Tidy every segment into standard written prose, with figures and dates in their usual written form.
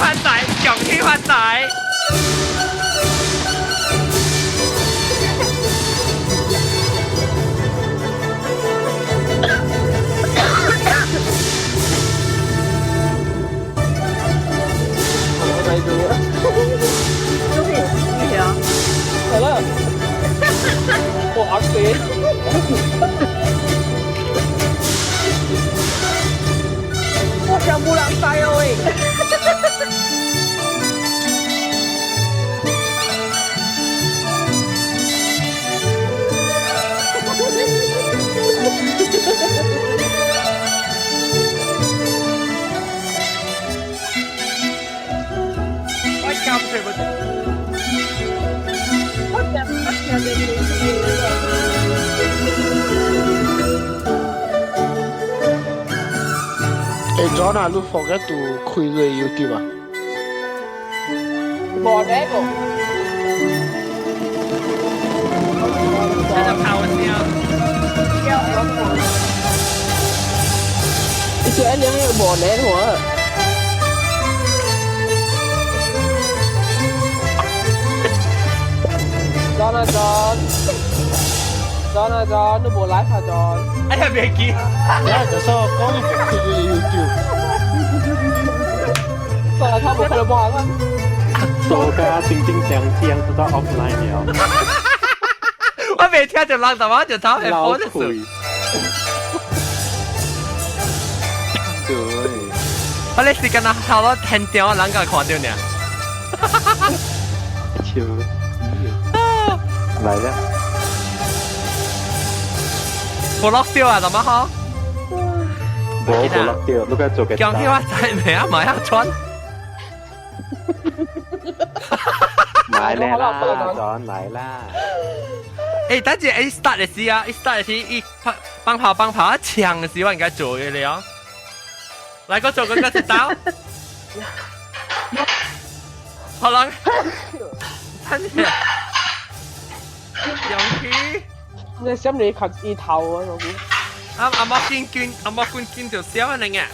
發財，恭喜發財！我睇到啊！都係係啊，係啦，我嚇死！我想冇人帶哦喂。我監全部。我聽我聽到你那個。誒，John 啊，你 forget to 開個 YouTube 啊？無呢個。喺度炮聲。你是一兩個無呢個？John 啊 John，John 啊 John，你無來啊 John。哎呀，別記。你就說講你開個 YouTube。算了，他無可能播啊。做家正正常常都到 offline 了。我未聽就人，但我就炒老 headphone 就虧。對。我你時間啊，頭攞聽電話，人家看到呢。笑。來啦。冇落掉啊，怎麼好？冇冇落掉，你該做嘅。恭喜發財未啊？買啊穿。來啦，轉來啦。誒，等陣一 start 的時啊，一 start 的時，一放放炮放炮，搶的時我應該做嘅了。來，我做個個一刀。好啦，等陣。勇氣。你想你靠一頭啊？我估。阿阿媽見見阿媽見見就笑你啊！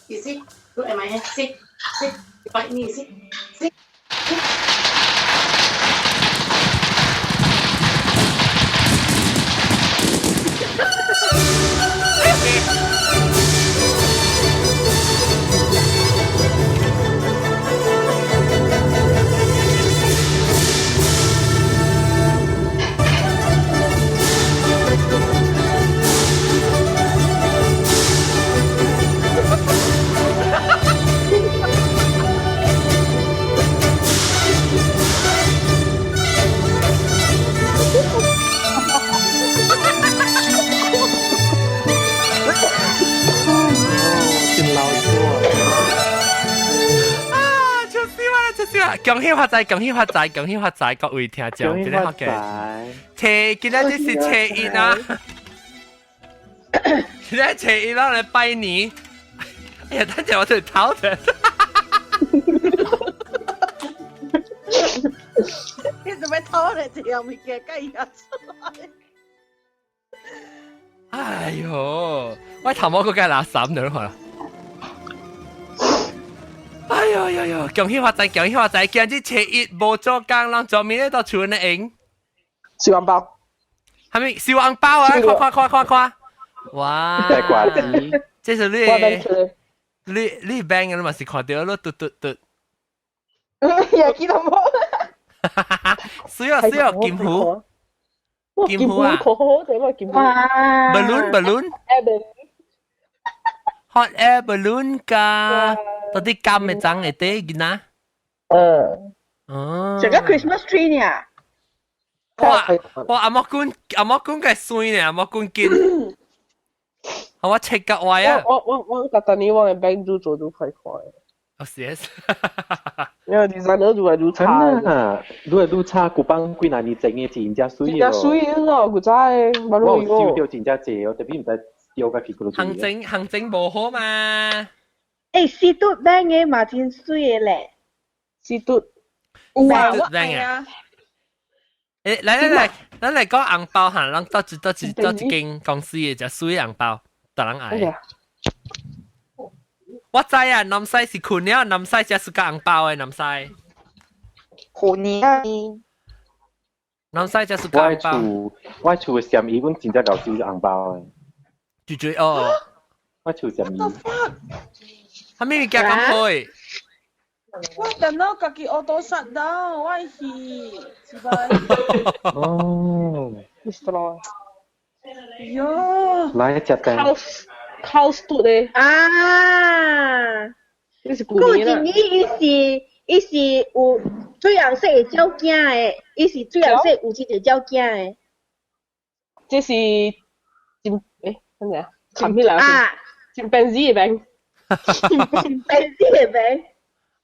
You see? Look at my hand. See? See? Bite me, see? See? See? 真老作。啊！笑死我啦！笑死我！恭喜發財，恭喜發財，恭喜發財！各位聽眾，恭喜發財！初今仔日是初一啊！今仔初一，咱來拜年。哎呀，等陣我就頭疼。你做咩偷咧？這樣物件，佮伊出來。哎呦，我頭毛個梗係垃圾兩看。哎呦呦呦，恭喜發財，恭喜發財！今日初一無做工，人做面咧到厝咧用。燒紅包。係咪燒紅包啊？看看看看看。哇！大瓜子。這是你你你 bank 你嘛是看到你嘟嘟嘟。也記得冇。水啊水啊，金魚。金魚啊！好好睇嘛，金魚。 Balloon balloon。Hot air balloon 㗎，到啲金嘅長會啲囡仔。嗯。哦。這個 Christmas tree 呢？哇！哇！阿莫官阿莫官嘅水呢？阿莫官見。我切格位啊！我我我覺得你往嘅 bank 做做都快快。哦，是。因為 designer 愈來愈差。啊，愈來愈差，古幫幾若年前嘅真正水真正水咯，古早的。我有收到真正濟，我特別毋知丟甲去佗落。行政行政無好嘛？欸，四嘟 bank 嘅嘛真水的咧。四嘟。有啊，我愛啊。欸，來來來，咱來講紅包哈，咱到一到一到一間公司的只水紅包，逐人愛。我知啊，南西是困了，南西才是個紅包的南西。虎年啊！南西才是個紅包。我厝嘅鹹魚本真正搞笑紅包的。住住哦。我厝鹹魚。係咪物件咁好？我電腦家己 auto shut down，我去，是吧？哦。 Mr. 咯。喲。來一隻蛋。 House 嘟咧。啊！這是舊年啦。舊年伊是有水紅色的鳥囝的，伊是水紅色有一隻鳥囝的。這是金誒，乜嘢啊？冚起來啊！金邊子的餅。金邊子的餅。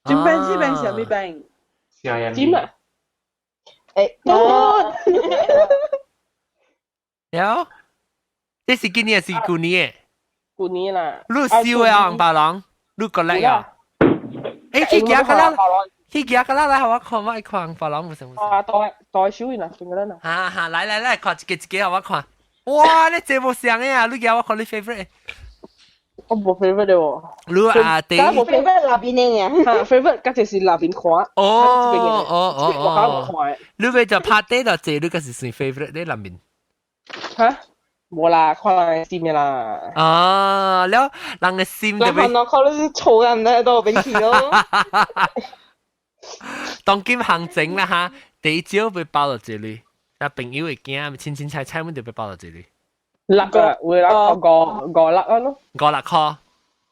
金邊子餅是啥物餅？金啊！誒，哦。有，這是今年還是舊年的？舊年啦。你燒的紅包人，你過來啊？誒，去行個啦，去行個啦，來，予我看，我愛看紅包人有啥物。啊，袋袋收啦，邊個啦？哈哈，來來來，看一個一個，予我看。哇，你這無像的啊！你叫我看你 favorite。我無 favorite 的喎。你啊，第一。我 favorite 那邊的啊。哈，favorite 嗰隻是那邊看。哦哦哦哦。我看。你咪就拍底就這，你嗰是算 favorite 你那邊。哈？無啦，看人的心的啦。啊，了人的心就俾。人看你是錯啊，唔知到邊去咯。當今行情啦哈，第一招被包到這裡，啊朋友會驚，親親菜菜們就被包到這裡。六個會啦，五五六啊咯。五六塊，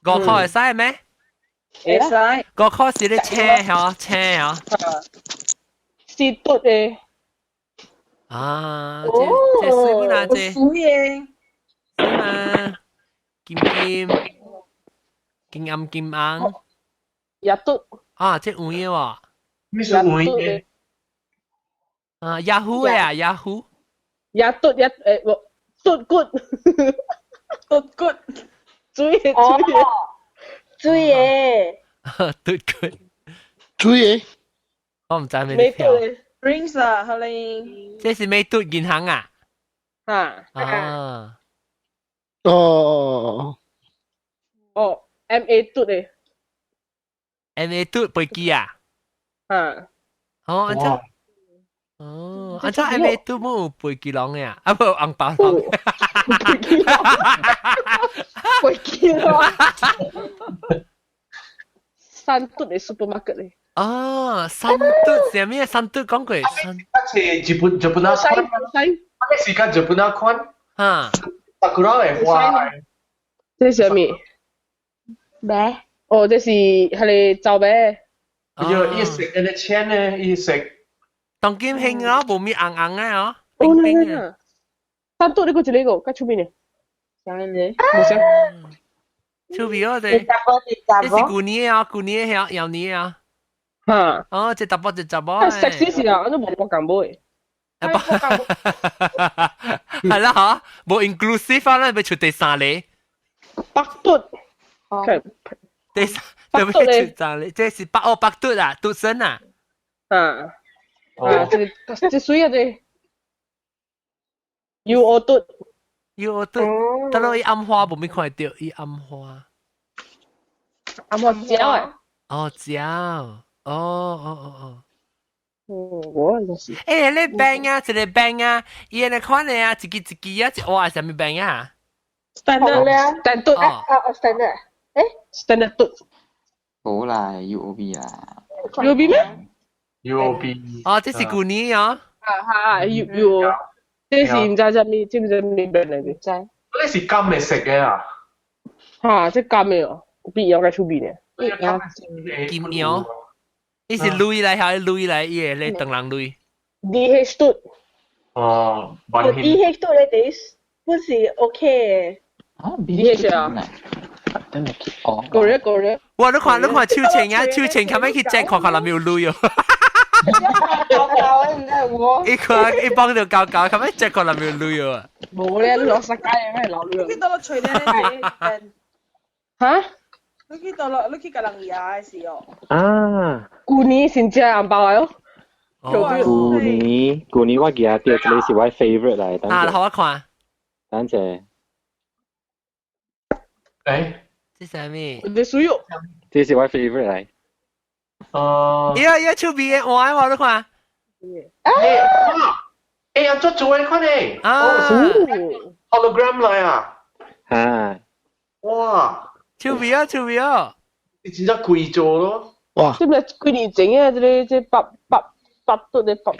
五塊會使咩？會使。五塊是咧車吼，車吼。是嘟的。啊，這這水本啊，這水的，水嘛，金金金暗金紅，也嘟。啊，這有影喎。咩是有影？啊，Yahoo 的啊，Yahoo。也嘟也誒，無嘟骨，嘟骨，水的水的，水的，嘟骨，水的，我唔知咩票。 Rings 啊，可能。這是咩嘟銀行啊？啊。啊。哦。哦，M A 嘟的。 M A 嘟飛機啊？啊。哦，按照。哦，按照 M A 嘟冇有飛機籠嘅啊？啊，無紅包籠。飛機籠。三嘟的 supermarket 咧。哦，三嘟啥物啊？三嘟講過。啊，是日本啊款，啊個時間日本啊款。哈。桜的花。這是啥物？咩？哦，這是彼个招牌。伊伊食那個錢呢？伊食。當今興啊，無咪紅紅的哦。哦，那個。三嘟你閣一個，較出名的。啥物呢？無啥。出名哦，這。這是舊年的啊，舊年的曉，舊年的啊。哈。哦，這查某這查某。食死是啊，你無博共買。係啦嚇，無 inclusive 啊，咱欲出第三個。北嘟。第三，特別出三個，這是北哦北嘟啊，嘟身啊。啊。啊，這個這水啊這。U O 嘟。 U O 嘟，得咯，伊暗花無咪看到，伊暗花。暗花蕉啊。哦，蕉，哦哦哦哦。哦，我就是。欸，你餅啊，一個餅啊，伊按呢款的啊，一支一支啊，一碗啥物餅啊？Standard standard 啊啊 standard，欸，standard 嘟。無啦，UOB 啦。 UOB 咩？UOB。哦，這是舊年哦。啊哈，U U，這是毋知啥物，這毋知啥物餅來的。知。嗰是金的色的啊？哈，這金的哦，比窯較出名的。金窯。伊是鐳來，還是鐳來？伊會咧當人鐳。 D H 嘟。哦，D H 嘟咧，第不是 OK 的。啊，D H 啊。等下去哦。過熱過熱。哇！你看你看手錢啊，手錢，後尾去check 看看內面有鐳哦。高高的，毋知有無？伊看伊幫著高高，後尾 check 看內面有鐳哦。無咧，你落實街的咩老鐳？你去佗落揣咧？哈？你去佗落？你去共人蜈的時哦？啊！舊年先食紅包的哦。舊年舊年我記得這個是我 favorite 來。啊，予我看。等陣。欸？這啥物？你水哦。這是我 favorite 嚟。哦。伊個伊個手臂的換我你看。欸，按怎做的看呢？啊，hologram 來啊！嚇！哇！手臂啊，手臂啊！你真正貴做咯！哇！這毋是幾年前啊？這個這八八八度的八。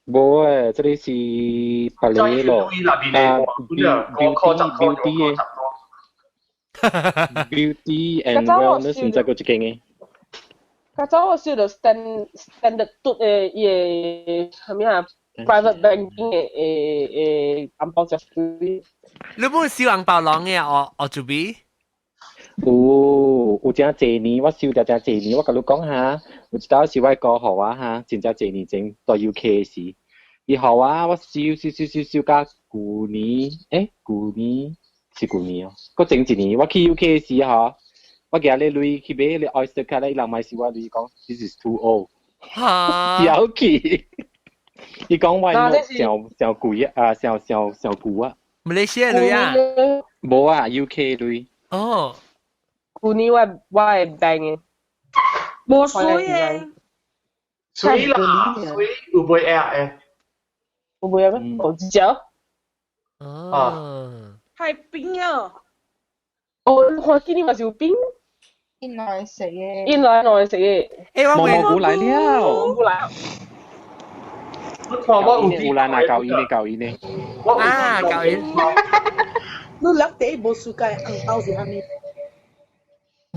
無誒，這裡是別個咯。啊，beauty beauty and wellness 唔知個一間嘅。較早我收到 Standard 嘟的伊個啥物啊？private banking 的的的紅包食水。你本收紅包人嘅哦，哦做咩？有有真濟年，我收著真濟年。我共你講哈，有一道是我哥予我哈，真正濟年前到 UK 時，伊予我，我收收收收收到舊年，欸，舊年是舊年哦，閣前一年我去 UK 時吼，我舉咧鐳去買咧 Oyster 卡咧，伊人買收我鐳講 This is too old，了去，伊講我上上貴啊，上上上舊啊。馬來西亞鐳啊？無啊，UK 鐳。哦。舊年我我會 bank 的，無水的，水啦，水有袂壓的，有袂壓咩？哦，一隻。哦。係冰啊！哦，看見你嘛是有冰。因來食的。因來來食的。欸，我毛毛菇來了。毛菇來。我看我有有啦，嗱，舊煙呢，舊煙呢。啊，舊煙。你兩地無世界紅包是啥物？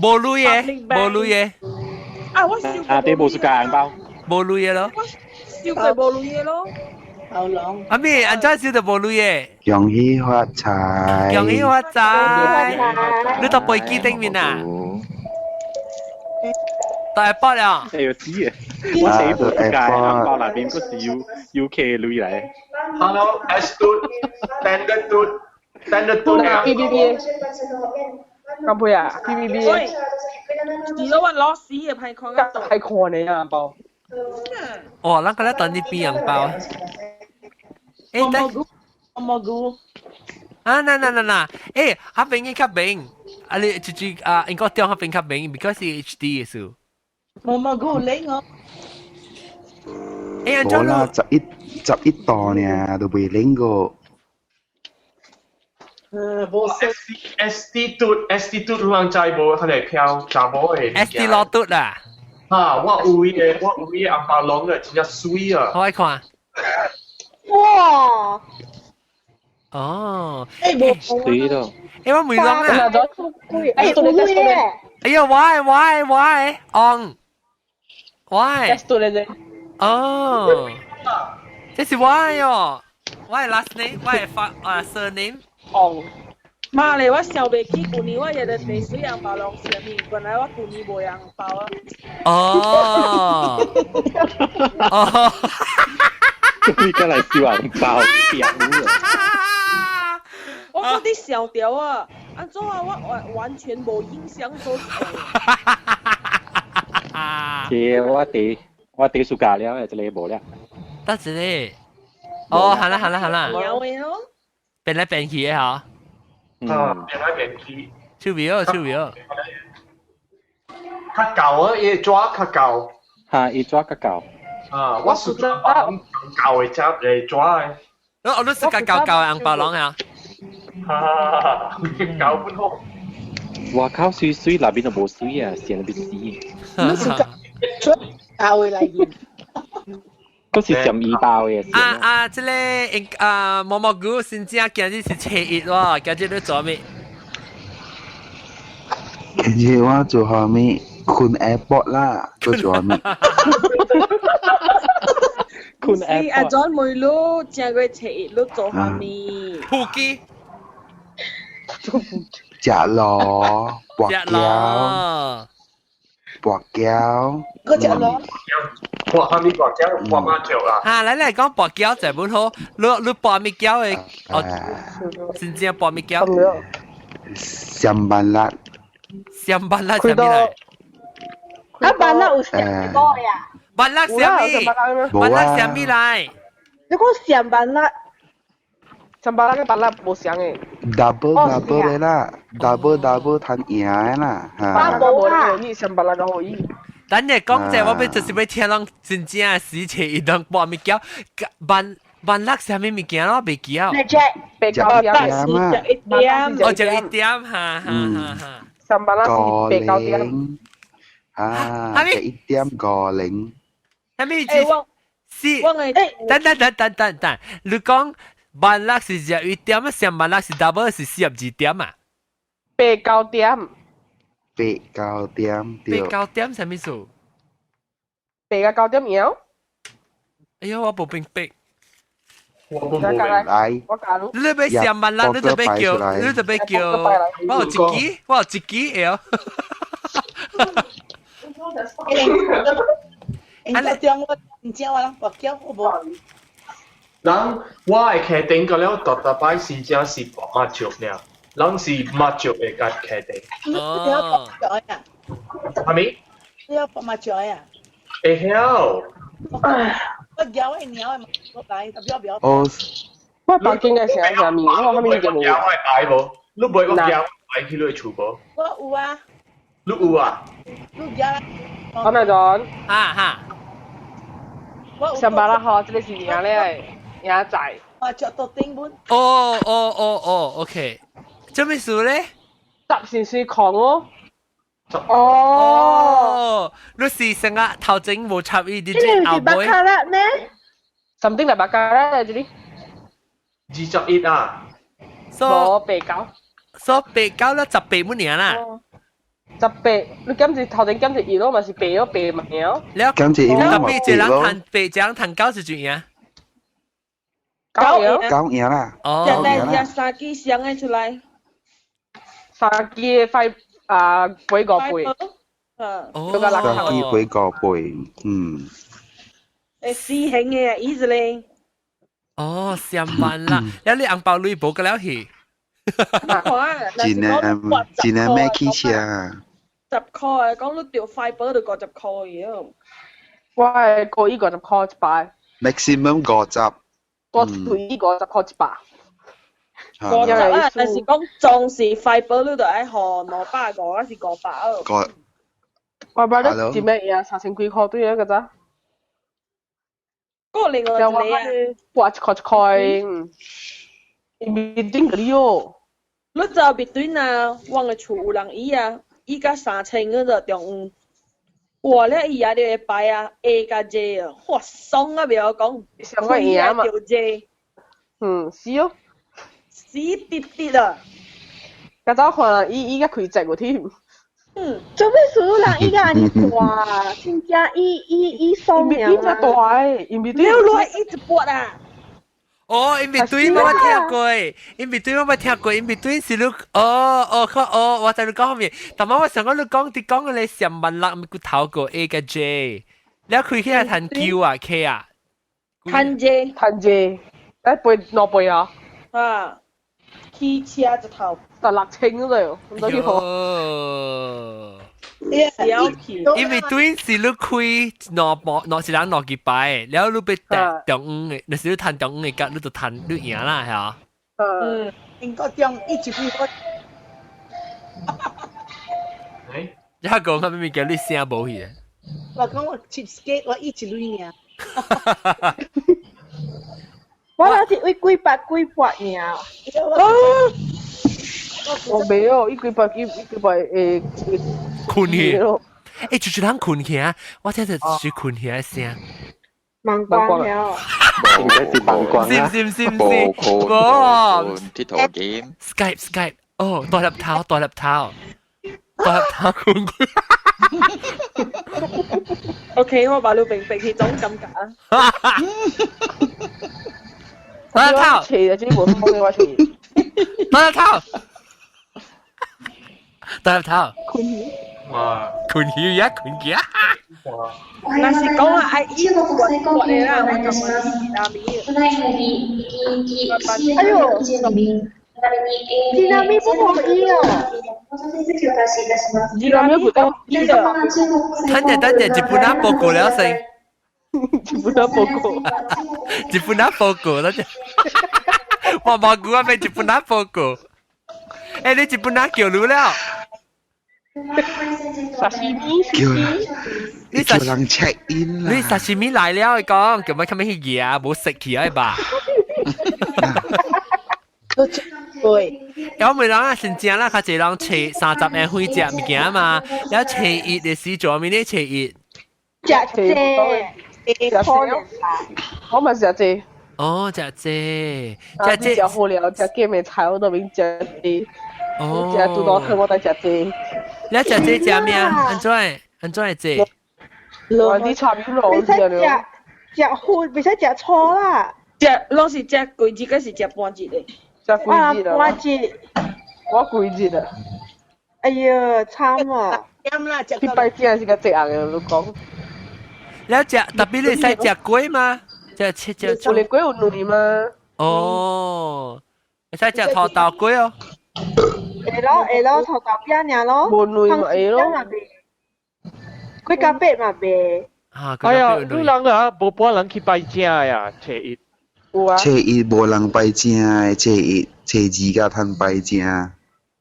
無鐳的，無鐳的。啊，我收啊，對，無世界紅包。無鐳的咯。我收過無鐳的咯。頭龍。阿妹，按怎收到無鐳的？恭喜發財！恭喜發財！你到飛機頂面啊？到 airport 了。哎呦，死啊！我死無世界紅包內面，閣是 U UK 鐳來。 Hello, S two, standard two, standard two B B B。乾杯啊！B B B。喂，是咯，我攞屎嘅歹看到。歹看呢啊包。哦，咱個咧等你變紅包。欸，等。蘑菇。啊，嗱嗱嗱嗱，欸，阿邊嘅較明，啊你就就啊，應該中較邊較明，because 是 HD 嘅數。毛蘑菇靚哦。欸，無啦，1111度呢，都未冷過。無 S S D 嘟 S D 嘟，有人知無？佢哋飄查某的。 S D 老嘟啦。哈，我有伊個，我有伊個紅包籠的，真正水啊！我愛看。哇！哦。欸，無水咯。欸，我問攏啊。欸，有鐳咧。哎呀，why why why on why？哦，這是 why 哦，why last name why 發啊 surname？哦。媽咧，我想袂起舊年我日日地水紅包攏是啥物，原來我舊年無紅包啊。哦。哦。你過來收紅包，屌啊！我嗰啲笑掉啊！安怎啊？我完完全無影響做。是，我第我第暑假了，這個無了。得一個。哦，好啦好啦好啦。有的哦。變來變去的吼。啊，變來變去。手尾哦，手尾哦。較舊啊，伊個紙較舊。哈，伊紙較舊。啊，我是舊舊的紙的紙的。我你是較舊舊的紅包攏啊？哈哈哈！舊不好。哇靠！水水內邊都無水啊，鹹得死。你是舊的來源。嗰是鹹魚包的。啊啊！這個啊毛毛菇先正今日是初一喎，今日你做咩？今日我做啥物？睏 airport 啦，做做啥物？睏是阿 John 妹你正月初一你做啥物？腹肌。食螺，跋筊，跋筊。我食螺。跋啥物跋筊？跋麻將啊！啊，來來講跋筊就本好，你你跋物筊的？哦，真正跋物筊。上班啦。上班啦，啥物來？啊，班啦有上過呀？班啦啥物？班啦啥物來？你講上班啦？上巴拉個巴拉無相嘅。 double double 的啦，double double 趁贏的啦，哈。無啦，你上巴拉個可以。等你講者，我欲就是欲聽人真正的事情，伊當播物件，萬萬樂啥物物件咯，袂記啊。白九點啊，一點。哦，就一點，哈哈哈哈。上巴拉是白九點。啊，1.50。啥物是？等等等等等等，你講萬樂是食一點啊，上萬樂是 double 是42點啊？白九點。八九點對。八九點啥物事？八個九點贏。哎呀，我無明白。我無明白。我教你。你欲上萬樂，你就欲叫，你就欲叫。我有一支，我有一支會。啊！你點我唔知我人跋筊我無。人我會客頂個了，逐逐擺時正是搏麻雀爾，人是麻雀會甲客頂。你曉搏麻雀啊？啥物？你曉搏麻雀啊？會曉。我搖的鳥的，我來，不要不要。哦。我北京嘅成啥物？我啥物物件無？我會擺無？你袂我搖擺去你的厝無？我有啊。你有啊？你搖啊？我咪講。哈哈。上巴拉好，這個是贏咧，贏仔。麻雀到頂本。哦哦哦哦，OK。做咩事咧？十是是空哦。哦，你是成日頭前無插伊啲隻後巴尾。卡拉咩？something 嚟巴卡拉這裡。 21啊。無八九。所八九啦，十八乜年啦？十八，你減一頭前減一二咯，嘛是八咯，八嘛了。了，減一十嘛八一人趁八，一人趁九是怎樣？九贏。九贏啦。哦。現在三支雙的出來。三支的快啊，八五倍。嗯。哦。三支八五倍，嗯。會死刑的啊，伊是咧。哦，三萬啦，了你紅包鐳無個了去。真的真的咩起車？十塊啊，講你掉快寶就50塊嘅。我係過伊50塊一百。 maximum 五十。我對伊50塊一百。五十啊，但是講總是快寶你就愛予250還是500哦。我不知道一咩嘢，3000幾塊對啊個咋？個另外一個啊，掛一塊一塊，伊面頂個你哦。你知面對啊，我个厝有人伊啊，伊甲3000個就中午，哇！了伊也就會排啊 A 佮 J 啊，哇爽啊！袂曉講，上個贏嘛。 J，嗯，是哦，死滴滴啊！較早看人伊伊較開節有添。嗯，做咩事人伊個按呢大，真正伊伊伊爽面頂才大個，伊面頂。了落伊一撥啊！哦，因面對我聽過，因面對我捌聽過，因面對是你，哦哦，哦，我知你講啥物，但係我想講你講佇講個上萬六骨頭個 A 佮 J，了開起來趁 Q 啊 K 啊，趁 J，趁 J，哎背兩倍啊，啊，起車一頭，就6000嗰度，咁多幾好。因為對是你開兩百，兩一人兩幾百，然後你欲擲中央的，若是你趁中央的角，你就趁你贏啦，係啊。嗯，應該中一一句我。誒，你講啥物物件？你聲無去？我講我 cheapskate，我一鐳爾。我那是為幾百幾百爾。哦，我沒有，一幾百幾一幾百誒。困去，欸，就是人困去啊！我聽著是困去的聲。忘光了。應該是忘光啦。是是是是。無困，鐵頭劍。 Skype Skype，哦，大粒頭大粒頭，大粒頭困去。 OK，我把你明白彼種感覺。大粒頭。切的，這無風的我切。大粒頭。大粒頭。困去。哇！困去呀，困去啊！若是講啊，愛伊國國的啦，我感覺哎呦，津波不可以哦。津波不可以哦。等陣等陣，日本仔報告了先。日本仔報告。日本仔報告，等陣。毛毛菇啊，變日本仔報告。欸，你日本仔叫你了？沙西米，叫你叫人 check in 啦。你沙西米來了，伊講叫乜咁咩去啊？無食去啊吧？對，有每人啊，真正啦，較濟人初三十下會食物件嘛，了初一的時做咩呢？初一食這，食可能我嘛食這。哦，食這，食這食好了，食雞麵菜我都免食這。哦，食豬肚湯我都食這。你食這食咩？按怎按怎會這？我啲炒麵咯，袂使食食粉，袂使食醋啦。食攏是食幾日，還是食半日的？食幾日啊？半日。我幾日啊？哎呀，慘啊！啱啦，食去拜正是個這樣的，你講。你食特別你使食粿嗎？食切食。有哩粿有卵嗎？哦，會使食土豆粿哦。會咯會咯，土豆餅爾咯。無卵嘛會咯。粿咖啡嘛袂。啊，哎呀，你人啊，無半人去拜正呀，初一。有啊。初一無人拜正的，初一、初二才通拜正。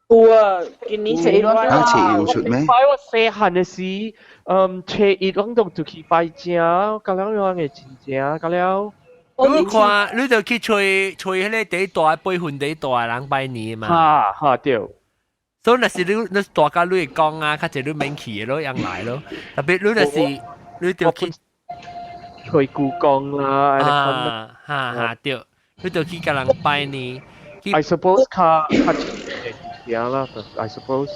有啊，今年初一啊，初一有出咩？拜我細漢的時，嗯，初一攏總就去拜正，到了樣的真正，到了。你看，你就去揣揣彼個第大輩分第大人拜年嘛。哈哈對。所以若是你你大家你會講啊，較濟你免去的咯，樣來咯。特別你若是你就去揣姑公啦，啊哈哈對，你就去共人拜年。 I suppose 較較正啦，I suppose。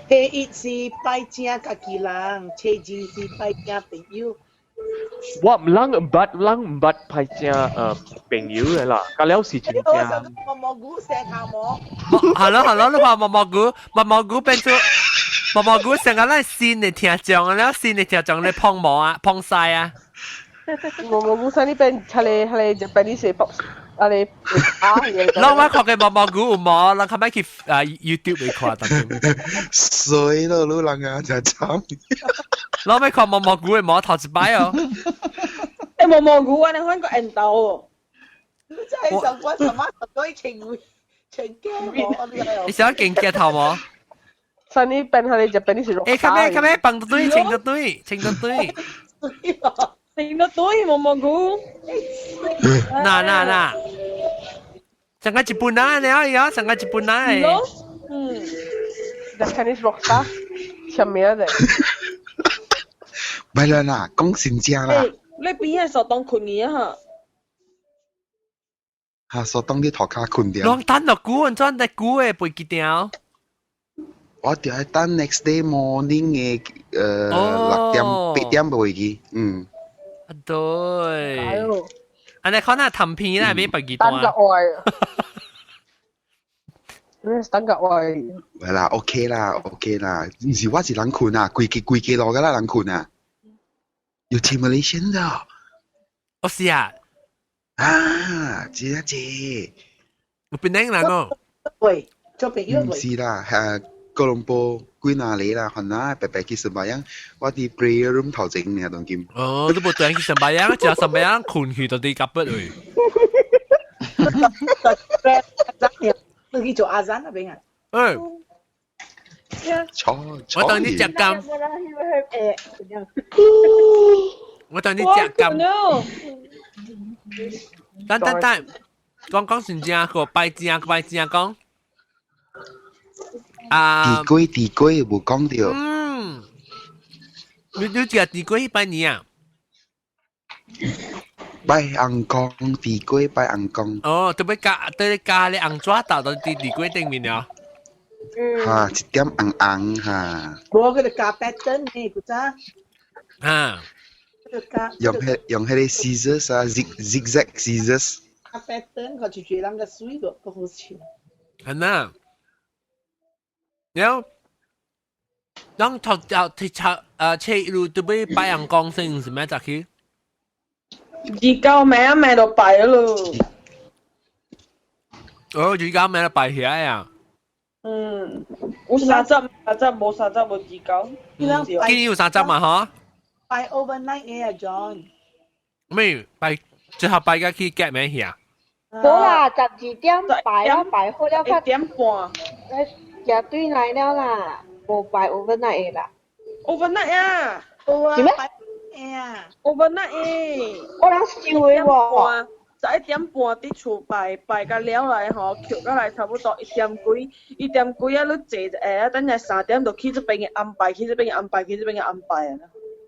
初一是拜正家己人，初二是拜正朋友。我毋人毋捌，人毋捌拜正朋友的啦，到了是真正。毛毛菇生頭毛。係咯係咯，你話毛毛菇，毛毛菇變做毛毛菇成個咱新的聽眾，了新的聽眾咧碰毛啊，碰晒啊。毛毛菇上呢邊，佢哋佢哋 Japanese pop，啊你啊嘢。攏我看見毛毛菇有毛，人較欲去啊 YouTube 去看。衰咯，老人啊，真慘。攏欲看毛毛菇的毛頭一擺哦。欸，毛毛菇，我你看過緣投哦。你真係想講什麼？對情情驚你想勁夾頭毛？上呢邊佢哋 Japanese rock。欸，較咩較咩，放對，穿得對，穿得對。穿得對，毛毛菇。嗱嗱嗱，成個日本人了，呀，成個日本人。嗯。 Japanese rockstar，前面的。咪啦啦，講真正啦。你邊個手當困去啊？嚇，手當啲塗跤困掉。攏等落久，按怎得久的背記掉？我就係等 next day morning 嘅6點8點袂記，嗯。啊對。按呢可能談片啦，免背記等個愛。你等個愛。係啦，OK 啦，OK 啦，毋是我是人困啊，規個規個路個啦人困啊。有似 Malaysian 的。哦是啊。啊，真正。有邊人哦？對，做朋友毋是啦，係哥倫坡幾若個啦，可能白白去三巴樣，我佇 prayer room 頭前爾當今。哦，你無轉去三巴樣，食三巴樣困去到佇夾筆位。你去做阿贊那邊啊？嗯。錯我當你食金。我當你食金。等等等，講講真正個拜正拜正講。啊！地龜地龜無講著。嗯。你食地龜拜年啊？拜尪公，地龜拜尪公。哦，特別加特別加咧紅紙豆到佇地龜頂面了。哈，一點紅紅哈。無佢就加 pattern 呢，古早。啊。用彼個 scissors 啊，zigzag scissors。加 pattern，佢就覺得個水個個好笑。係呐。然後，咱頭頭提出車路特別拜尪公先是咩早去？二九咩啊咩都拜咯。哦，二九咩都拜起來啊！嗯，有三十，三十無三十無二九。今年有三十嘛？嗬？拜 overnight 嘅啊，John。咩拜？最後拜個去夾咩去啊？無啦，12點拜了，拜好了， 1點半。行對來了啦，無拜 overnight 啦。 overnight 啊？是咩？overnight 誒。我人燒的喎。 11點半佇厝拜拜甲了來吼，抾過來差不多一點幾，一點幾啊，你坐一下啊，等下3點就去這邊的安排，去這邊的安排，去這邊的安排啊。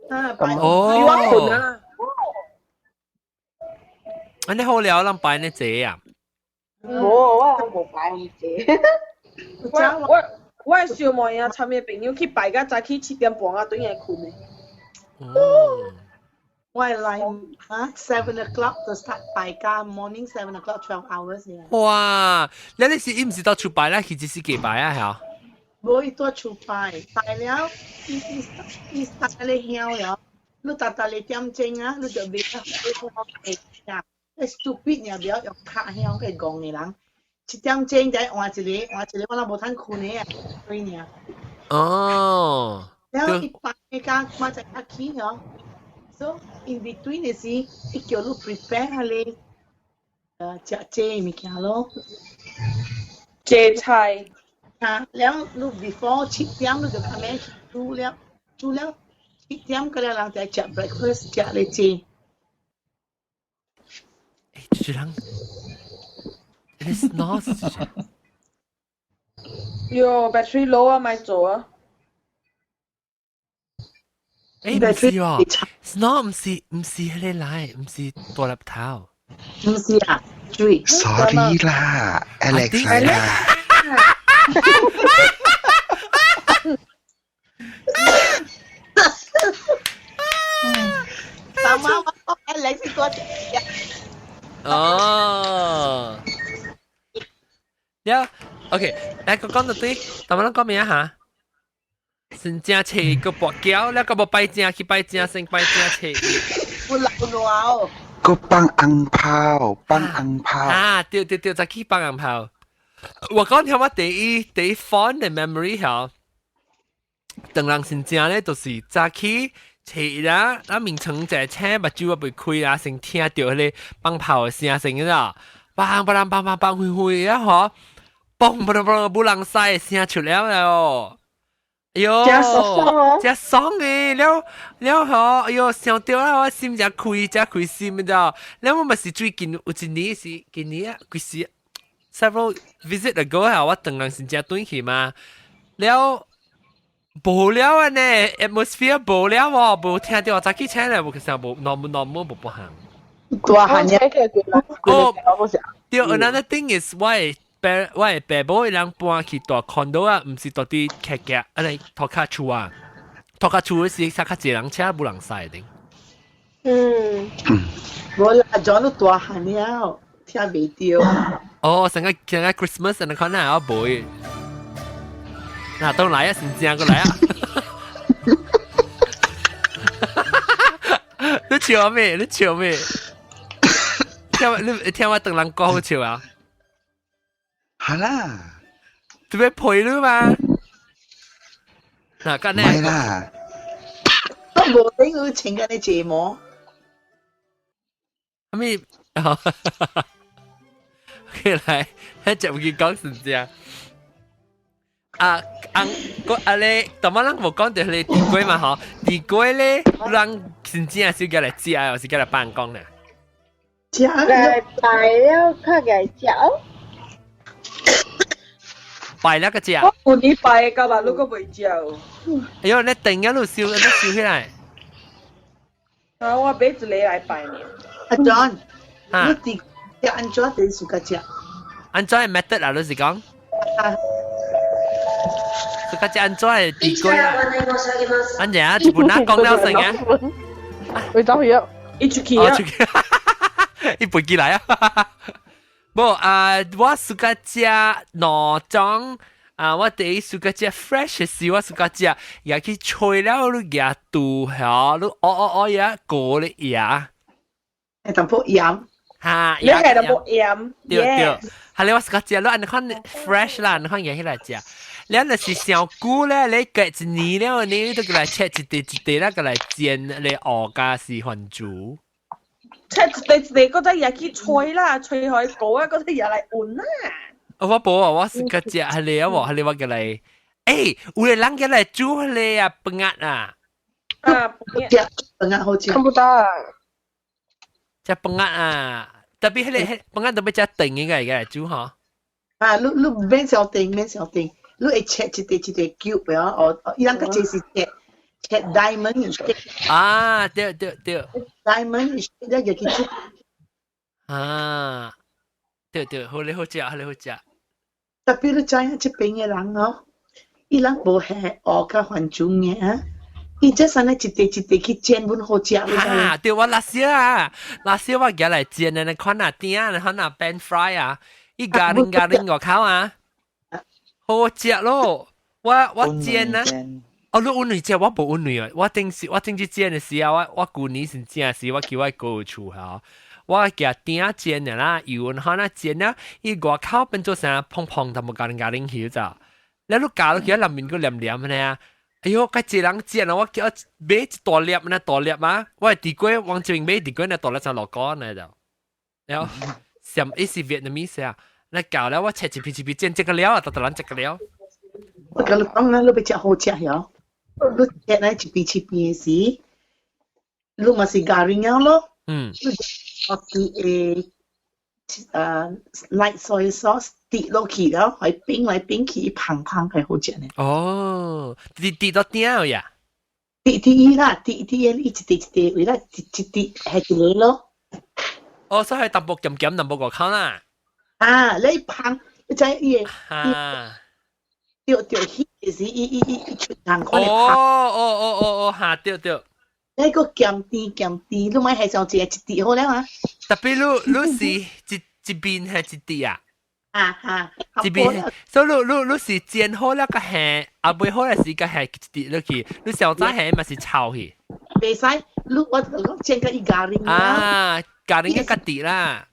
啊，拜哦，你我睏啊。按呢好了，人拜呢坐啊。無，我人無拜唔坐。我的小妹啊，參伊朋友去拜甲早起7點半啊，轉來睏的。我係來啊， 7 o'clock 就 start 拜家，morning 7 o'clock 12 hours 呢。哇！你是伊毋是到厝拜啦，是只是過拜啊？嚇？無伊到厝拜，拜了，伊伊伊 start 咧香了，你逐逐咧點鐘啊，你就袂啊，你啊，你 stupid 爾不要用卡香去戇的人，7點鐘再換一個，換一個我若無通睏的啊，對爾。哦。了伊拜個我才較起哦。So in between 的時，伊叫你 prepare 彼個食這物件咯。這菜。啊，了你 before 7點你就較免去煮了，煮了7點個了人才食 breakfast 食咧這。欸，這人，It's not。喲，battery low 啊，咪做啊。欸，毋是喎，Snow 毋是彼个來，毋是大粒頭。毋是啊，水。 Sorry 啦，Alex 來啦。媽媽，我 Alex 多隻。哦。了，OK，來個講到對，咱們講咩啊？嚇？先正切個跋筊，了個無拜正去拜正，先拜正切。有老熱哦。個放紅炮，放紅炮。啊，對對對，就去放紅炮。我講聽我第一 fond 的 memory 嚇，當人先正咧，就是早起切啦，啊眠床在醒，目睭仔未開啊，先聽著彼个放炮的聲聲啦，梆梆梆梆梆飛飛啊吼，嘣嘣嘣，無人使的聲出了了哦。哎喲，真爽誒！了了吼，哎喲，想到啊，我心真開，真開心，你知道？了我嘛是最近有一年是今年啊，幾時？several visit ago 啊，我轉人先正轉去嘛。了無了啊呢，atmosphere 無了喎，無聽到早起請來，無其實無 normal normal 無不行。大漢嘅。哦，對，another thing is 我的爸我的爸母伊人搬去蹛 condo 啊，毋是蹛佇客家，啊來塗跤厝啊，塗跤厝時較較濟人車無人駛的。無啦，John 都大漢了，聽袂著。哦，成個成個 Christmas 你看那我無。嗱，都來啊，先正過來啊！你笑咩？你笑咩？聽我你聽我等人講好笑啊！好啦，做咩陪你嘛？嗱，今唔係啦，都無頂有穿緊啲睫毛。咩？OK 來，迄就唔記講是這。啊，翁個啊咧，頭仔人無講著彼個地瓜嘛吼，地瓜咧，人真正是共來食，還是共來辦公呢？食來拜了，較共食。拜了個食。我舊年拜的，到嘛你閣未食。哎喲，你等下你燒，你燒起來。啊，我買一個來拜呢。阿 John，你佇食按怎佇自家食？按怎的 method 啊？你是講？啊。自家食按怎的地瓜啊？按怎啊？一本哪講了成啊？會走去啊！伊出去啊！出去，伊飛起來啊！無啊，我自家食兩種啊，我第一自家食 fresh 時，我自家食，也去吹了你額肚嚇，你哦哦哦也過咧牙。會淡薄鹽。哈，你係淡薄鹽。對對，係你我自家食，你按呢款 fresh 啦，按呢款嘢起來食。你若是上久咧，你隔一年了，你都過來切一塊一塊啦，過來煎來熬加是番薯。切一塊一塊，嗰隻也去吹啦，吹開膏啊，嗰隻也來換啦。我無啊，我是個食係你啊，喎，係你我叫你。誒，有個人叫來煮迄個啊，飯仔啊。啊，食飯仔好食。看不到。食飯仔啊，特別彼個飯仔特別食長嘅個來煮吼。啊，你你免小定，免小定，你會切一塊一塊 cube 啊，哦，伊人較濟是切切 diamond。啊，對對對。 diamond 你就去煮。啊，對對，好咧好食，好咧好食。特別你知影這邊的人哦，伊人無下學較繁重嘅啊。伊這啥呢一塊一塊去煎，阮好食。哈，對我 last year 啊，last year 我舉來煎的，你看那鼎啊，你看那 pan fry 啊，伊咖喱咖喱外口啊，好食咯。我煎啊，哦，你溫女食，我無溫女啊。我頂時我頂次煎的時啊，我舊年是煎時，我叫我哥厝哈，我舉鼎煎的啦，油看那煎啊，伊外口變做啥蓬蓬，淡薄咖喱咖喱去咋？你你加落去，內面閣黏黏的啊。哎喲，較濟人煎啊！我叫我買一大粒呢，大粒啊！我係佇過往這邊買佇過呢，大粒就落個呢就，然後上伊是 Vietnamese 啊，那搞了我切一片一片煎這個了啊，逐逐人這個了。我共你講啊，你欲食好食喲，你切來一片一片的時，你嘛是咖喱了咯。你我啲誒 light soy sauce 滴落去了，來冰來冰去，香香係好食呢。哦，滴滴到鼎呀？滴滴伊啦，滴滴伊一滴一滴，為啦一一滴係一個咯。哦，所以淡薄鹹鹹淡薄外口啦。啊，你香，你知伊個？啊。對對，彼時伊伊伊伊出人看哦哦哦哦哦，哈對對。你個鹹甜鹹甜，你莫係上一滴好了啊。特別你你是一一邊係一滴啊？啊哈，一邊，所以你你你是煎好了個下，啊未好的時個下一滴落去，你小早下嘛是炒去。袂使，你我我煎個伊咖喱。啊，咖喱個滴啦。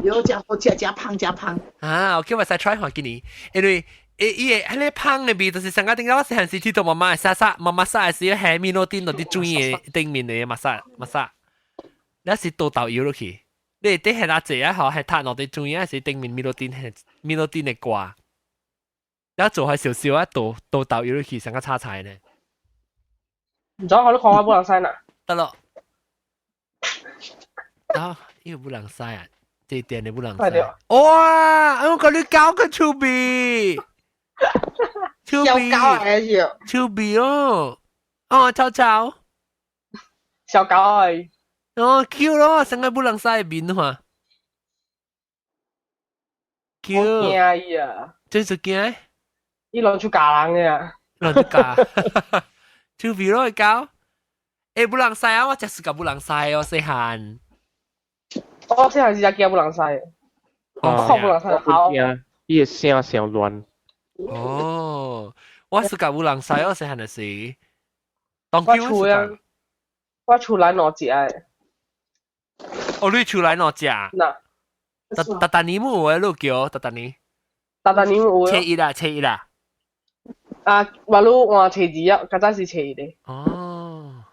有食好食，食芳食芳。啊，OK，我再 try 看今年，因為。誒，伊個彼个芳的味，就是上個頂我細漢時睇到媽媽殺殺，媽媽殺的時下面落頂落啲水的頂面的馬殺馬殺，那是倒豆油落去。你底下哪濟啊？吼，係塌落啲水啊，是頂面米落頂係米落頂的掛。然後做開少少啊，倒倒豆油落去，成個炒菜呢。唔知我都看我不能使啦。得咯。啊，呢個不能使啊，這店的不能使。哇！我共你搞個趣味。趣味，趣味哦，哦，臭臭，小狗哎，哦，Q 咯，成個不能使面話，Q，驚伊啊，真是驚，伊攏出教人嘅，攏出教，趣味咯，搞，欸，不能使啊，我食是個不能使哦，細漢，我細漢是食驚不能使，我看不能使好，伊個聲上亂。哦，我是甲有人使我細漢的時，當我厝啊，我厝內兩隻的。哦，你厝內兩隻？嗱，逐逐逐年有的，你叫逐逐年。逐逐年有。初一啦，初一啦。啊，話你換初二啊，較早是初一的。哦。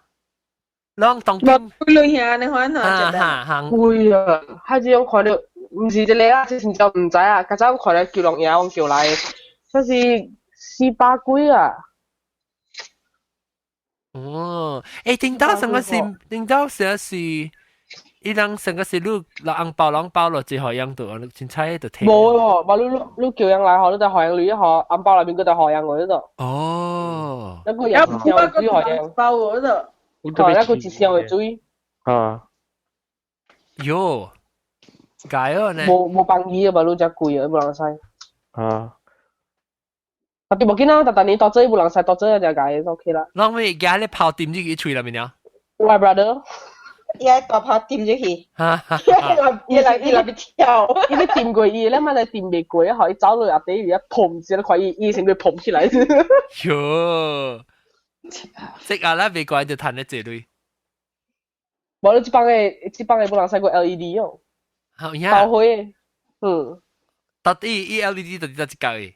攏當今。貴兄你看哪隻？哈哈。貴啊！彼種看著，毋是這个啊，這真正毋知啊。較早看著九龍爺往叫來。這是400幾啊！哦，欸，頂到上個是，頂到上是，伊人上個是你落紅包攏包落一號樣度，你凊彩就提。無喎，無你你你叫人來吼，你就學人女吼，紅包內面閣就學人喎，嗰度。哦。那個人一箱水學人包喎，嗰度。哦，那個一箱的水。啊。喲，解哦呢。無無幫伊啊，無你遮貴啊，無人使。啊。特別無緊啊，逐逐年多做無人使多做就解 OK 啦。啷咪而家你炮點入去喙內面了？我 brother，伊愛大炮點入去，伊來伊來欲跳，伊欲掂過伊，你嘛來掂袂過，吼，伊走落下底伊一砰，一看伊伊先欲砰起來。喲，識啊啦，袂怪就趁得這類。無你這幫的，這幫的無人使過 LED 哦。好呀。包火的，嗯。到底伊 LED 到底佗一角的？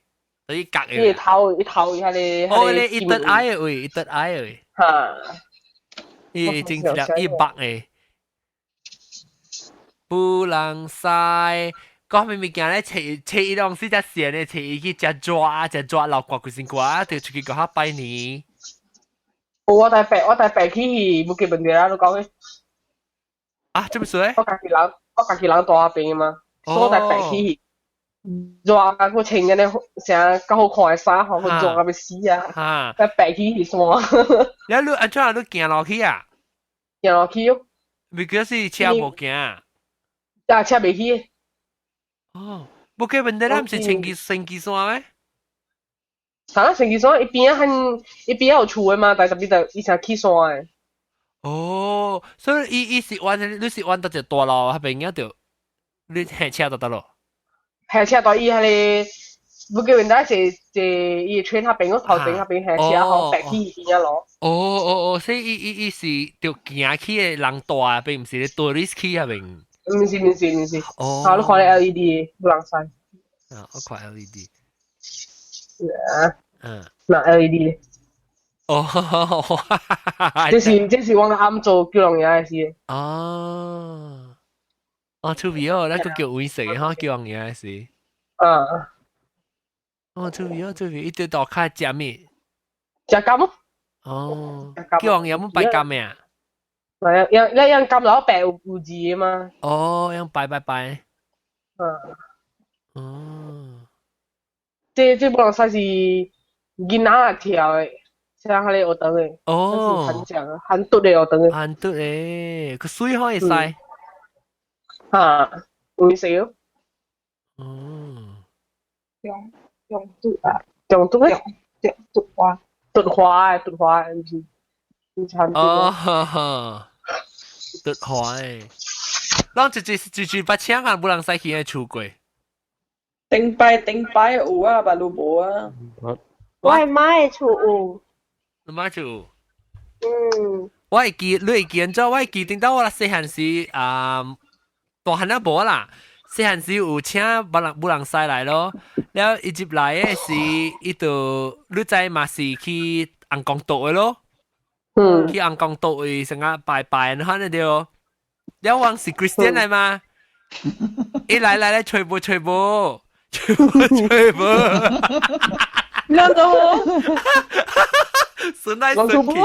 伊角的。伊頭伊頭伊彼个。哦，你伊得矮的位，伊得矮的位。哈。伊真正伊白的。布朗西，講咩物件咧？初初一當時只線咧，初一去食抓食抓老掛規身瓜，就出去個下拜年。我帶白去 Bukit Bendera 你講嘅。啊，這麼說？我家己人住那邊嘛，所以我帶白去。熱啊！佢穿緊咧成較好看的衫，吼，佢熱到欲死啊！帶白去去山。你你按怎你行落去啊？行落去喲。咪叫是車無行。啊，車袂去。哦，Bukit Bendera 毋是升旗山咩？啥升旗山伊邊仔很伊邊仔有厝的嘛，但特別就伊成起山的。哦，所以伊伊是彎，你是彎到一個大路，彼邊仔就你下車就得咯。下車到伊彼个，Bukit Bendera 是是伊 train 彼邊，我頭前彼邊下車吼，白去伊邊仔路。哦哦哦，所以伊伊伊是著行去的人大，並毋是咧 tourist 去彼邊。毋是毋是毋是。哦。啊，你看咧 LED 無人使。啊，我看 LED。啊。嗱 LED。哦。這是我啱做叫人嘢的事。哦。哦，趣味哦，咱閣叫溫色的吼，叫人嘢的事。啊。哦，趣味哦，趣味，伊佇大跤食咩？食柑。哦。叫人有冇拜柑的啊？係啊，樣一樣柑老白有有字的嘛。哦，樣拜拜拜。嗯。哦。這無人使是囡仔跳的，像彼個學堂的。哦。很像很獨的學堂的。很獨的，佢水可以使。嚇，會死咯。哦。用用毒啊！用毒咩？用毒花。毒花的，毒花的，毋是，毋是很毒。哦，毒花的。攏一一一一捌請啊，無人使去彼厝過。頂擺頂擺有啊，別路無啊。我的媽的厝有。你媽厝有？嗯。我會記，你會記按怎？我會記，頂到我細漢時啊，大漢仔無啦。細漢時有請無人無人使來咯，了伊入來的時，伊就你知嘛是去尪公桌的咯。去尪公桌位成啊拜拜，你看得著。了我是 Christian 來嘛？伊來來來，吹無吹無，吹無吹無。兩個好。順來順去。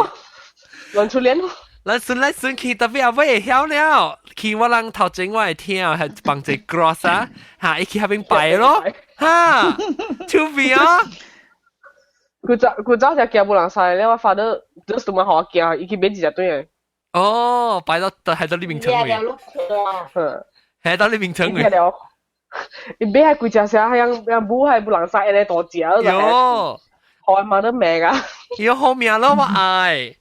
亂出臉。咱順來順去，特別後尾會曉了。去我人頭前我會聽，係放一個 cross 啊，嚇，伊去彼邊拜咯，哈，出面啊。古早就驚無人使咧，我發到就是嘛予我驚，伊去買一隻轉來。哦，擺到係到你面前位。係到你面前位。伊買係規隻聲，係樣樣母係無人使，咧大隻。喲，我媽都命啊！喲，好命咯，我愛。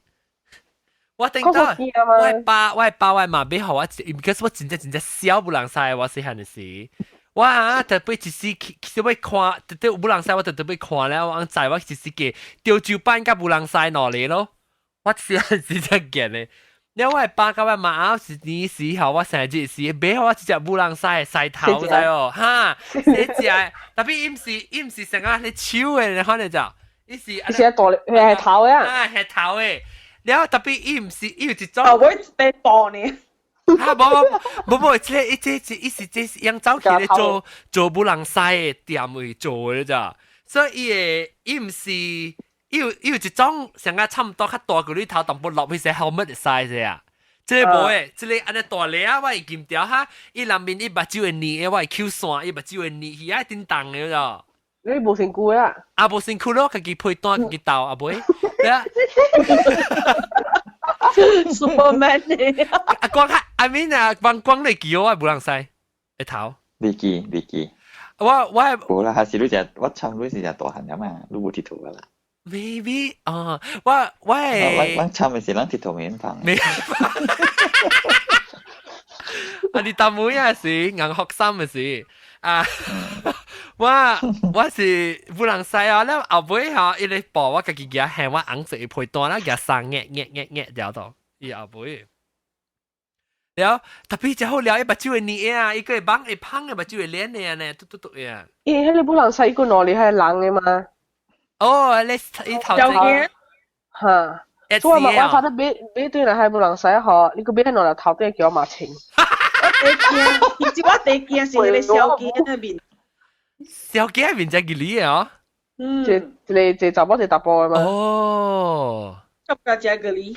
我頂到我爸我媽買予我，because 我真正真正痟無人使，我細漢的時，我啊特別一時去，特別看，特別無人使，我特別看了，我知我一時個潮州版佮無人使兩个咯，我細漢時才見的。了我爸佮我媽啊是年時候，我生日時買予我一隻無人使的獅頭，知哦？哈，這隻，特別伊毋是成個咧手的，你看你就，伊是伊是大係頭的啊，係頭的。了特別伊毋是伊有一種，哦，我被爆呢。啊，無無無無，這個伊這是伊是這是用走去咧做做無人使的店位做的咋，所以伊會伊毋是伊有一種像個差毋多較大個你頭淡薄落去些 helmet 的 size 啊。這個無的，這個按呢大粒啊，我會金條哈，伊內面伊目睭會黏的，我會抾線，伊目睭會黏起來叮當的咋。你無身軀啊？啊，無身軀咯，家己配單，家己鬥啊，袂。對啊。 Superman 呢？啊，光 I mean 啊，光光你記我無人使，會頭。未記未記。我無啦，還是你食我參你是食大漢了嘛，你無佚佗啦。 Maybe 啊，我我參的是咱佚佗免放。免放。啊，你大妹啊是硬學生的是啊。我是無人使啊，了後尾吼，伊咧報我家己舉行我紅色的被單啦，舉送壓壓壓壓了到，伊後尾。了特別真好了，伊目睭會黏啊，伊個會綁會芳的目睭會黏的呢，嘟嘟嘟呀。伊彼個無人使伊個哪裡係人的嘛？哦，你伊頭前。哈。所以我發得買買對來係無人使吼，你閣買兩粒頭頂叫我嘛穿。驚，其實我第驚是彼个小囝的面。小囝面才吉利的哦。嗯。一個一個查某一個查埔的嘛。哦。感覺真吉利。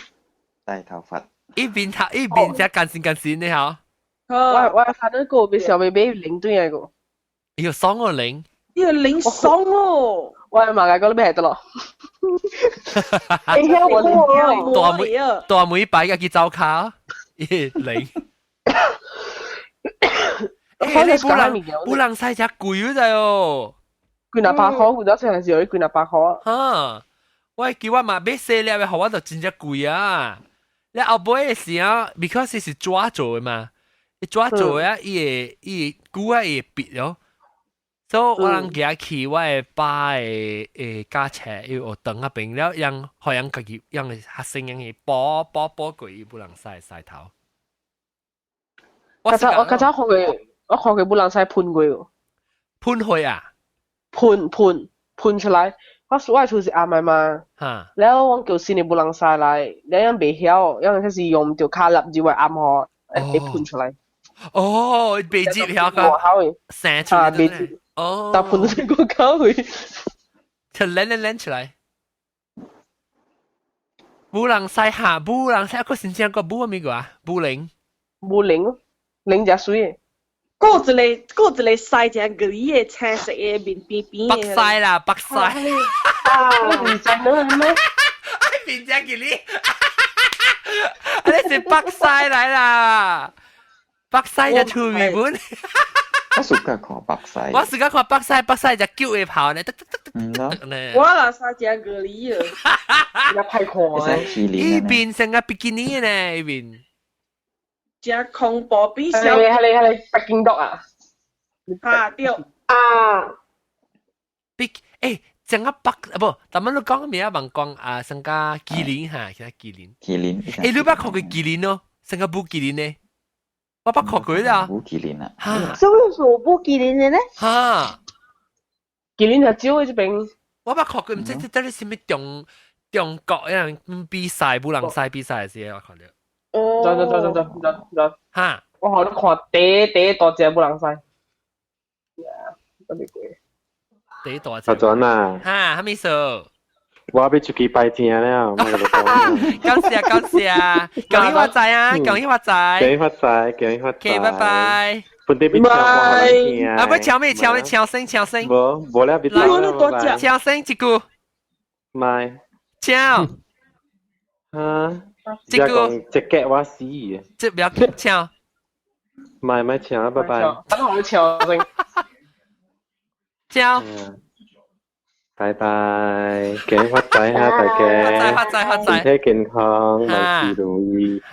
戴頭髮。一邊頭一邊才乾身乾身的吼。我看到個俾小妹妹領對來個。哎爽哦領。呢個領爽哦。我嘛個講你咩得咯？你聽我大妹大妹擺個去走卡，咦領。欸，你不人不人使只貴咗哦。幾若百塊，有陣時時幾若百塊。哈！我記我嘛買細粒的，予我就真正貴啊！你後尾的時啊，because 是紙做的嘛，伊紙做的啊，伊會伊會久啊，伊會癟哦。所以我人行去我的爸的的駕車，伊學堂那邊了，讓予人家己讓學生用去補補補過伊不人使洗頭。我較早我較早看過，我看過不人使噴過哦。噴血啊？噴噴噴出來。我我厝是暗的嘛，了我叫新的不人使來，了人袂曉，人開始用著跤粒入來暗吼，會噴出來。哦，袂接曉個，生出來。袂接。哦。但噴出個口去，就撚撚撚出來。無人使下，無人使，個新疆個無咩個啊？無靈。無靈，靈誠媠。閣有一個，閣有一個獅誠綠的青色的面扁扁的。北獅啦，北獅。啊，唔知呢咩？面誠吉利，你是北獅來啦，北獅就出面本。我暑假看北獅。我暑假看北獅，北獅就叫的跑呢，得得得得得呢。我若獅誠綠的啊，也歹看。伊變成個比基尼呢，伊變。誠恐怖，比小。係你係你係你北京毒啊？啊對。啊。比欸，整個北啊不，咱們都講咩啊？問講啊，成個麒麟哈，其他麒麟。麒麟。欸，你捌看過麒麟咯？成個舞麒麟呢？我捌看過啦。舞麒麟啊。哈。什麼是舞麒麟的呢？哈。麒麟係少的這邊。我捌看過，毋知這到底啥物中中國樣比賽，舞人賽比賽時，我看著。哦。走走走走走走走。哈。我予你看第第大隻舞人賽。特別貴。第一大隻。阿轉啊。哈，啥物事？我欲出去拜聽了，我共你講。感謝感謝，恭喜發財啊！恭喜發財。恭喜發財，恭喜發財。 OK，拜拜。本地比較聽。啊，不敲咩敲咩敲聲敲聲。無無了，別走啦。敲聲一句。咪。敲。哈。這句。這個我死。這不要敲。咪咪敲，拜拜。等我敲聲。敲。拜拜，恭喜發財哈，大家！發財發財，身體健康，萬事如意。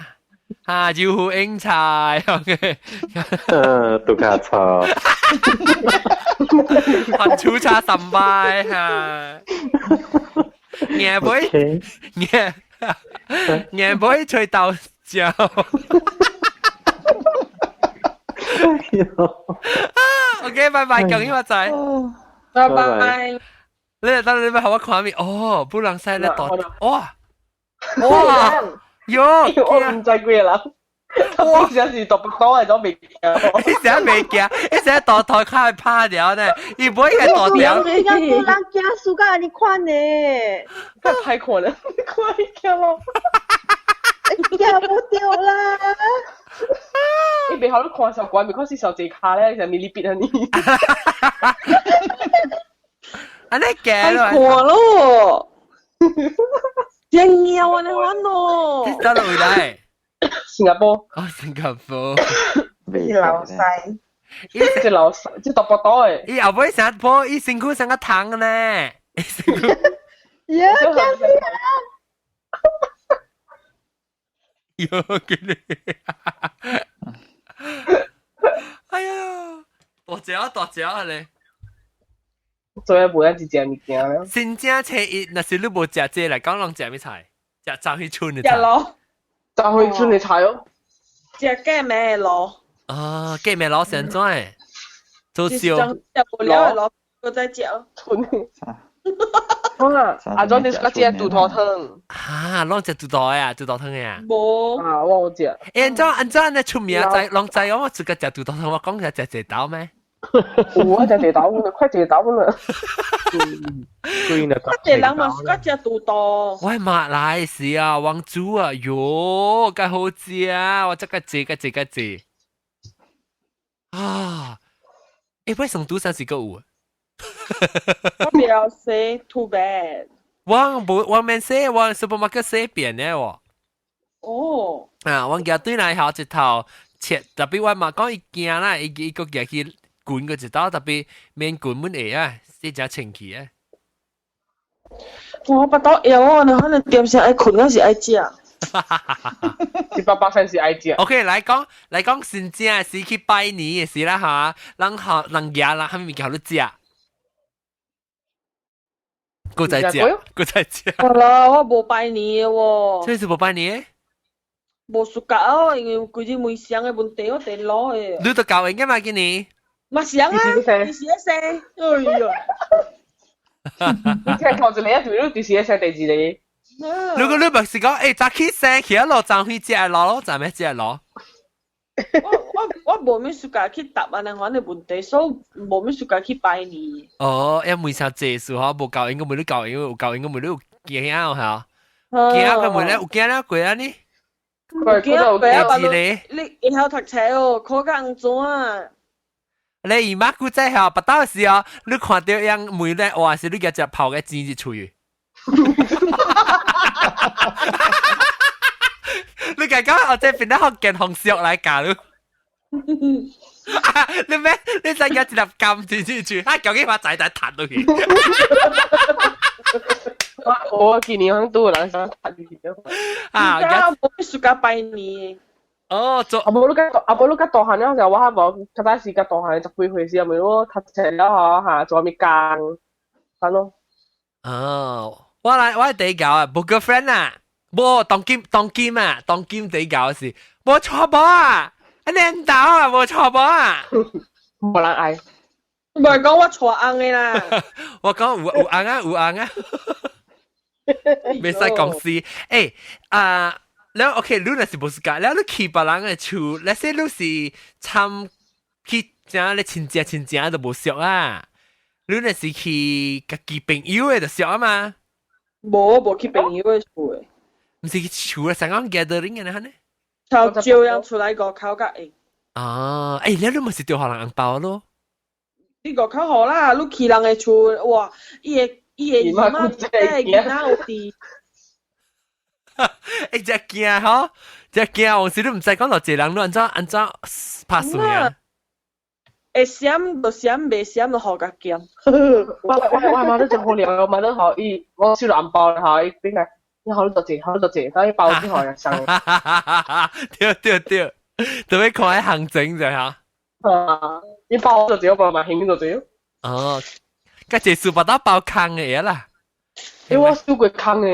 啊，招呼英才，OK。嗯，杜卡草。很出差三拜哈。硬杯，硬硬杯吹豆椒。OK，拜拜，恭喜發財。拜拜。你等你咪予我看面，哦，不人使咧大，哇哇，喲，我毋知幾个人，我真是大腹肚的都袂驚，伊成袂驚，伊成大台較會拍掉呢，伊不會個大條。新加坡人驚輸甲按呢款呢，太歹看了，你看伊驚咯，驚無著啦。伊袂好你看小關，because 是小濟跤咧，就咪哩筆啊你。按呢驚咯，看咯，真貓按呢款咯。你佗位來？新加坡。哦，新加坡。是老細。伊是老細，這大腹肚的。伊後尾成波，伊身軀成個糖呢。呀，驚死人！喲，給你。哎呀，大隻啊，大隻啊咧。做嘢無咱一食物件了。新正初一，若是你無食這來講，攏食啥菜？食早彼村的菜。食螺。早彼村的菜哦。食雞尾螺。啊，雞尾螺是按怎的？做燒。食無了的螺，閣再食。村。啊，阿莊你食食肚肚湯。啊，攏食肚肚啊，肚肚湯啊。無。啊，我有食。欸，按怎按怎你出名知，攏知我自己食肚肚湯，我講食食濟豆咩？有啊，食濟豆粉，快濟豆粉啦。對啦，較濟人嘛喜歡食肚肚。我馬來西亞王煮啊，喲，較好食啊！我這個濟個濟個濟。啊！欸，我上賭山是個有。我不要 say too bad。我無我免洗，我 supermarket 洗變的喎。哦。啊，我家對來後一頭切，特別我嘛講伊驚啦，伊伊個夾去滾個一道，特別免滾滿會啊，洗誠清氣啊。我腹肚枵哦，你可能點聲愛睏還是愛食？100%是愛食。 OK，來講來講，新正是去拜年的時啦嚇，人學人爺啦，啥物物件予你食？閣再食，閣再食。好啦，我無拜年的喎。這是無拜年？無 suka 哦，因為規日每箱的問題，我電腦的。你都教應嘅嘛，今年？嘛是啊，你是一生，哎呀！你聽頭一個，對，你就是一生第二個。如果你唔是講，欸，早起生起來落張飛食落咯，怎咩食落？我我我無咩 suka 去答按呢款的問題，所以無咩 suka 去拜年。哦，因為啥濟數吼，無教應該無你教，因為有教應該無你有驚啊，嚇？驚佢無咧有驚了過啊呢？驚過啊！一個你會曉讀冊哦，考甲按怎啊？你姨媽古仔吼，腹肚時哦，你看著樣問咧，哇！是你共食泡個錢入喙。你家講哦，這變得福建風俗來教你。你咩？你使夾一粒金錢入喙，啊！究竟把仔仔彈落去。我今年響拄有人想彈入去。啊！我無 suka 拜年。哦，做啊無你較啊無你較大漢了時候，我還無較早時較大漢十幾歲時，咪我讀冊了吼嚇做啥物工，咁咯。哦，我來我第一個啊，無 girlfriend 啊，無當今當今啊，當今第一個是無娶某啊，啊恁兜啊無娶某啊，無人愛。唔係講我娶翁的啦。我講有有翁啊有翁啊，袂使講死。欸啊！了 OK，你若是無 suka，了你去別人的厝，let's say 你是參去正你親戚親戚都無熟啊，你若是去家己朋友的就熟啊嘛。無無去朋友的厝的。毋是去厝啊，成講 gathering 的呢？頭照樣出來外口較會。啊，欸，了你毋是著予人紅包咯？你外口好啦，你去人的厝，哇，伊的伊的姨媽姑姐囡仔有佇。欸，這驚吼，這驚，有時你毋知講落一個人，你按怎按怎拍算啊？會閃就閃，袂閃就予共兼。我我我媽都真好料，我媽都好伊，我收到紅包吼，伊變來，你好多謝，好多謝，等伊包之後就送。對對對，特別看行情就嚇。啊，伊包就少，包嘛興就少。哦，佮這數把刀包空的啦。欸，我收過空的，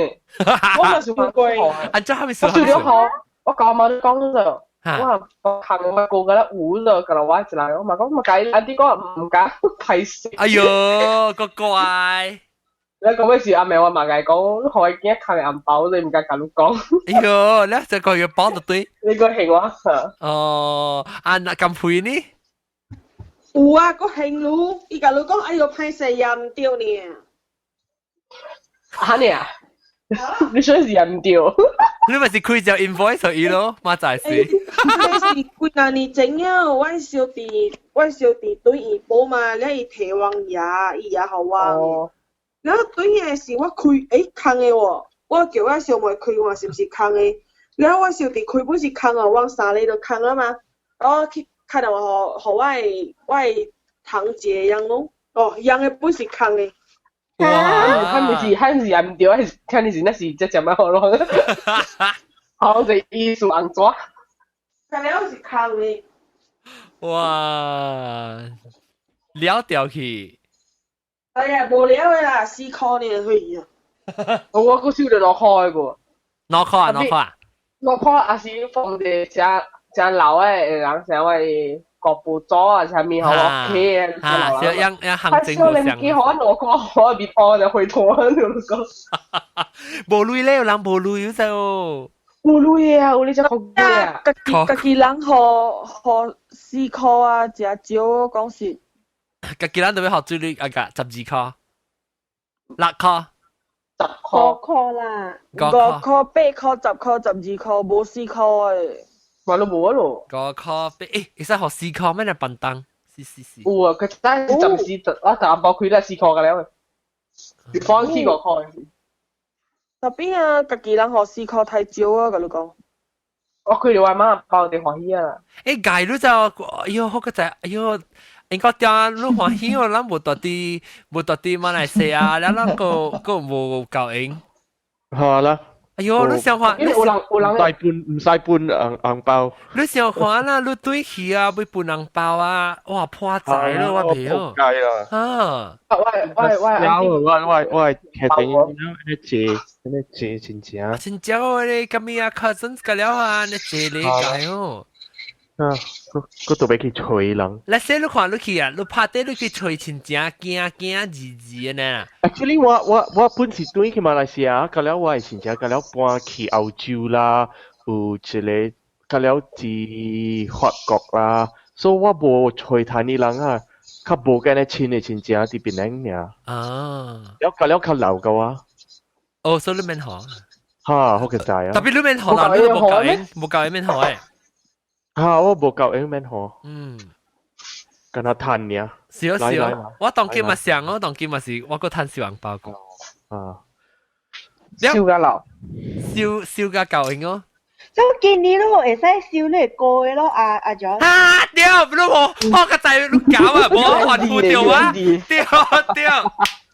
我嘛收過。按怎還沒收？我收了後，我舊媽都講咗，我話包空我過個啦有了，個啦我一人，我嘛講嘛該，安弟講毋敢歹勢。哎喲，個乖。你講咩事？阿妹我嘛共伊講，你予伊囝空的紅包，你毋敢共你講。哎喲，你這個月包就對。你個興我。哦，啊那咁肥呢？有啊，閣興你，伊共你講，哎喲，歹勢也毋對呢。哈呢啊？你說是毋對？你咪是開隻 invoice 予伊咯，嘛就是。這是幾若年前啊，阮小弟，阮小弟對伊寶嘛，了伊提阮爺，伊爺予我。然後對的是我開，欸，空的喎，我叫我小妹開看是毋是空的，了我小弟開本是空哦，阮三个都空啊嘛，我去敲電話予予我的我的堂姐樣咯，哦，樣的本是空的。哇！他毋是，他是也毋對，還是聽你是那是這食物好咯？好，這意思按怎？但了是空的。哇！了掉去。哎呀，無聊的啦，4箍爾去啊！我閣收著2箍的個。兩箍啊，兩箍啊。兩箍也是放佇誠誠老的人，像我國部咗啊，啥物好 OK 啊，啊，是樣樣行政無相。幾好我講我別我就回頭啊，你講。無鐳咧，有人無鐳有就。無鐳啊，有你只講啊。家己家己人予予4箍啊，誠少講實。家己人都欲予水啊個12箍，6箍。 10箍。 5箍啦。5箍、8箍、10箍、12箍，無4箍的。嘛都無咯。5箍八，欸，會使予4箍咩？嚟便當，是是是。有啊，佢真係暫時，我就包開啦4箍個了。你放四五箍。 Tapi 啊，家己人予4箍太少啊，共你講。我開了我媽包就歡喜啊。欸，蓋你就，哎喲，好個仔，哎喲，應該點啊？你歡喜哦，咱無蹛佇，無蹛佇馬來西亞，了咱閣閣無夠閒。好啦。哎喲，你想看？有人有人唔使分唔使分紅紅包。你想看啦？你對去啊，欲分紅包啊？哇，破財咯，我袂曉。仆街啦！啊！我我我我我我決定咧借咧借真正。真正我咧，今日啊，cousins 個了啊，你借你解哦。啊，閣閣特別去揣人。來，說你看你去啊，你拍底你去揣親情，驚驚字字的呢。 Actually，我我我本是轉去馬來西亞，到了我的親戚，到了搬去歐洲啦，有一个到了佇法國啦，所以我無揣趁伊人啊，較無咁呢親的親情佇檳城爾。啊。了到了較老個啊。哦，所以你免學。哈，好個知啊。 Tapi 你免學啦，你都無夠閒，無夠閒免學的。哈，我無夠閒免學。敢若趁爾。是哦是哦，我當今嘛想，我當今嘛是，我閣趁小紅包過。啊。燒甲老。燒燒甲夠閒哦。所以今年你會使燒你個的咯，阿阿 John。啊對，你無我個仔你搞啊，無還唔掉啊，對對。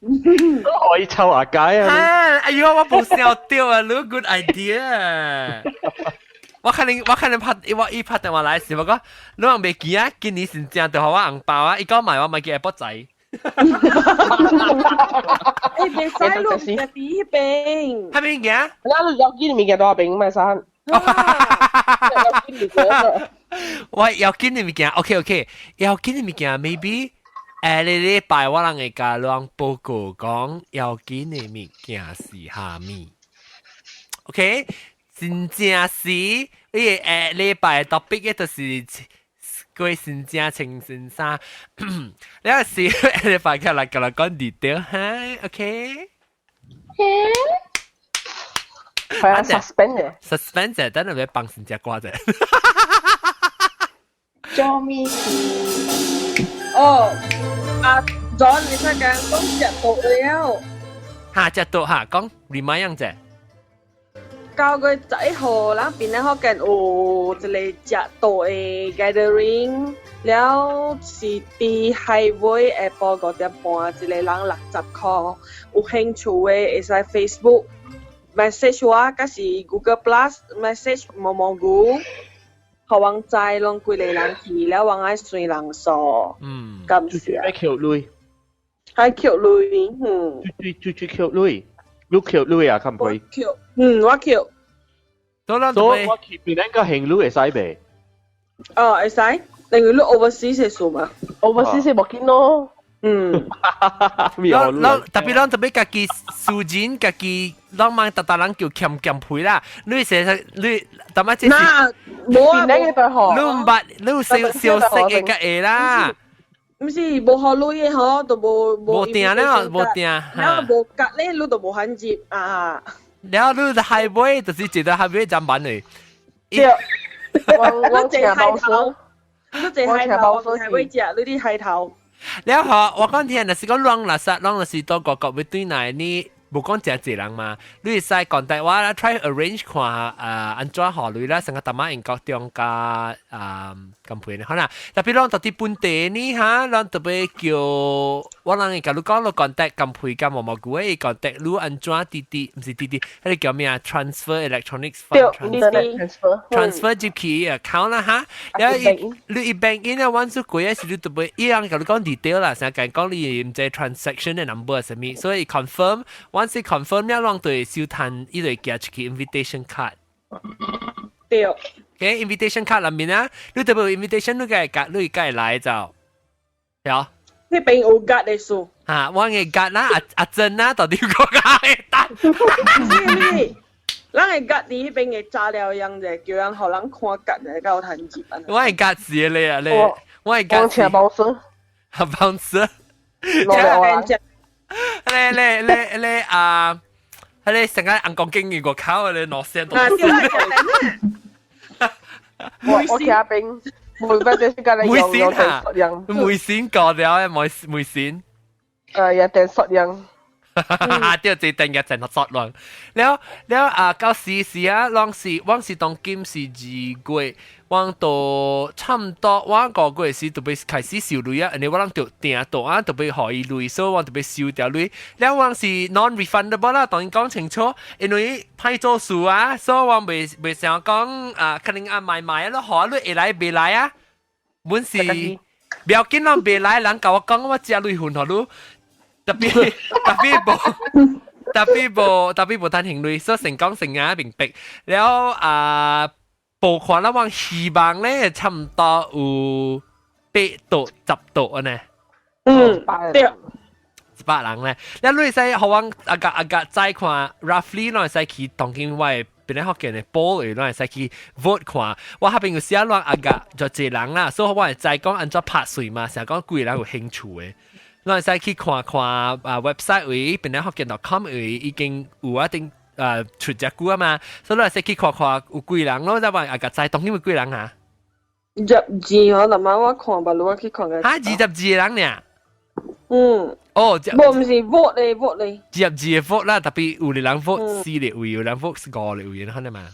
可以抽下街啊！啊，哎喲，我無想到啊，你 good idea。我可能我可能拍我伊拍電話來時，我講你人袂記啊，今年是正就予我紅包啊，伊講買我買去 Apple 仔。欸，袂使你家己彼邊。啥物件？咱要緊物件大邊賣啥？我要緊的物件，OK OK，要緊的物件，maybe 下個禮拜我人會共人報告講要緊的物件是蝦米。OK，真正是，伊個下禮拜 topic 的就是過新正穿新衫，你是下禮拜過來共人講 detail 哈，OK。係啊，suspend 嘅。 suspend 者，等陣要幫新只歌者。做咩？哦，阿 John，你睇緊講食到了。哈，食到哈，講 remind 樣者。9月11號，咱檳城福建有一個食道的 gathering，了是佇海尾下晡5點半，一個人60箍。有興趣的會使 Facebook message 我，抑是 Google Plus message 毛毛菇，予阮知攏幾个人去，了阮愛算人數。感謝。愛扣鐳。愛扣鐳，嗯。最最最扣鐳，你扣鐳啊，可唔可以？扣，嗯，我扣。所以我去檳城個行路會使袂？哦，會使，因為你 overseas 的數嘛。 overseas 是無緊咯。咱 tapi 咱特別家己私人家己，咱茫逐逐人叫儉儉皮啦。你說你，淡仔這是。無啊，你毋捌，你有消消息的較會啦。毋是無予鐳的吼，就無無訂了，無訂。了無夾咧，你就無限入啊。了你就海尾，就是一個海尾砧板的。對。我你坐海頭，你坐海頭，海尾食，你佇海頭。了後，我講聽，若是講攏垃圾，攏若是到外國欲轉來，你無講誠濟人嘛？你會使講台話啦，try arrange 看啊，按怎予鐳啦，成個淡仔英國中加啊咁皮呢？好啦，tapi 攏到佇本地呢哈，咱特別叫我人會共你講，你 contact 咁皮佮毛毛菇的 contact 你按怎滴滴，毋是滴滴，彼個叫咩啊？Transfer electronics fund transfer transfer 入去 account 啦哈，了伊你伊 bank in 啊，阮做過的時你特別伊人共你講 detail 啦，成日講你毋知 transaction 的 number 啥物，所以 confirm once confirm 了，攏就會收趁，伊就會寄出去 invitation card。對。嘅 invitation 卡裏面啊，你特別 invitation 你嘅格你梗係來就，有。呢邊有格的數。嚇，我嘅格啦，阿阿珍啦，到底個格嘅單。是，咱的格佇彼邊的炸料樣者，叫人予人看格的，夠趁錢。我係格子你啊你，我係格。我請包子。包子。你你你你啊！你成日硬講經驗個口，你攞聲。我其他邊每個就是隔離梅線嚇，梅線過了，梅梅線。日定濕樣。對，這定日定濕樣。了了啊，到時時啊，攏是往是當今是2月，往到差唔多，我5月時就欲開始收鐳啊，因為我攏著訂到啊，就欲予伊鐳，所以我就欲收條鐳。了我是 non-refundable 啦，當然講清楚，因為歹做事啊，所以我袂袂想講啊，可能啊買賣啊，你予你會來袂來啊？本是不要緊，人袂來，人共我講，我食鐳分予你。特別特別無特別無特別無趁還鐳，所以成講成啊明白。了啊，報款啦，我希望咧差唔多有8到10度按呢。嗯，對。100人咧，了你會使予阮阿個阿個再看，roughly 攏會使去當今我的邊咧福建的 poll 位，攏會使去 vote 看。我彼邊有寫亂阿個就濟人啦，所以我會知講按怎拍稅嘛，成講幾個人有興趣的。攏會使去看看啊 website 位，邊咧福建 .com 位已經有一定啊出隻久啊嘛，所以你會使去看看有幾人咯，再話阿個知當今有幾人啊？ 22嗬，那麼我看吧，我去看個。哈，22個人呢？嗯。哦，無毋是 vote 咧，vote 咧。二十二個 vote 啦，特別有的人 vote 四個位，有人 vote 五個位，可能嘛？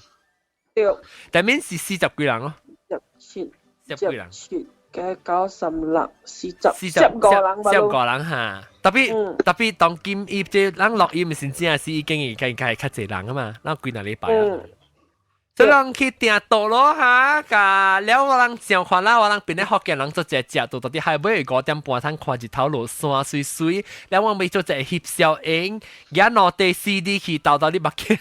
對。但面是40幾人咯。十七。十幾人。七加96，45人吧。45人哈，特別特別當今伊這咱錄音是真是已經會計計較濟人啊嘛，咱幾若禮拜啊。所以人去訂桌咯哈，甲了我人上看啦，我人邊咧福建人做一個食到到底海尾5點半通看日頭落山媠媠，了我欲做一個翕小影，舉兩塊 CD 去兜兜你目鏡。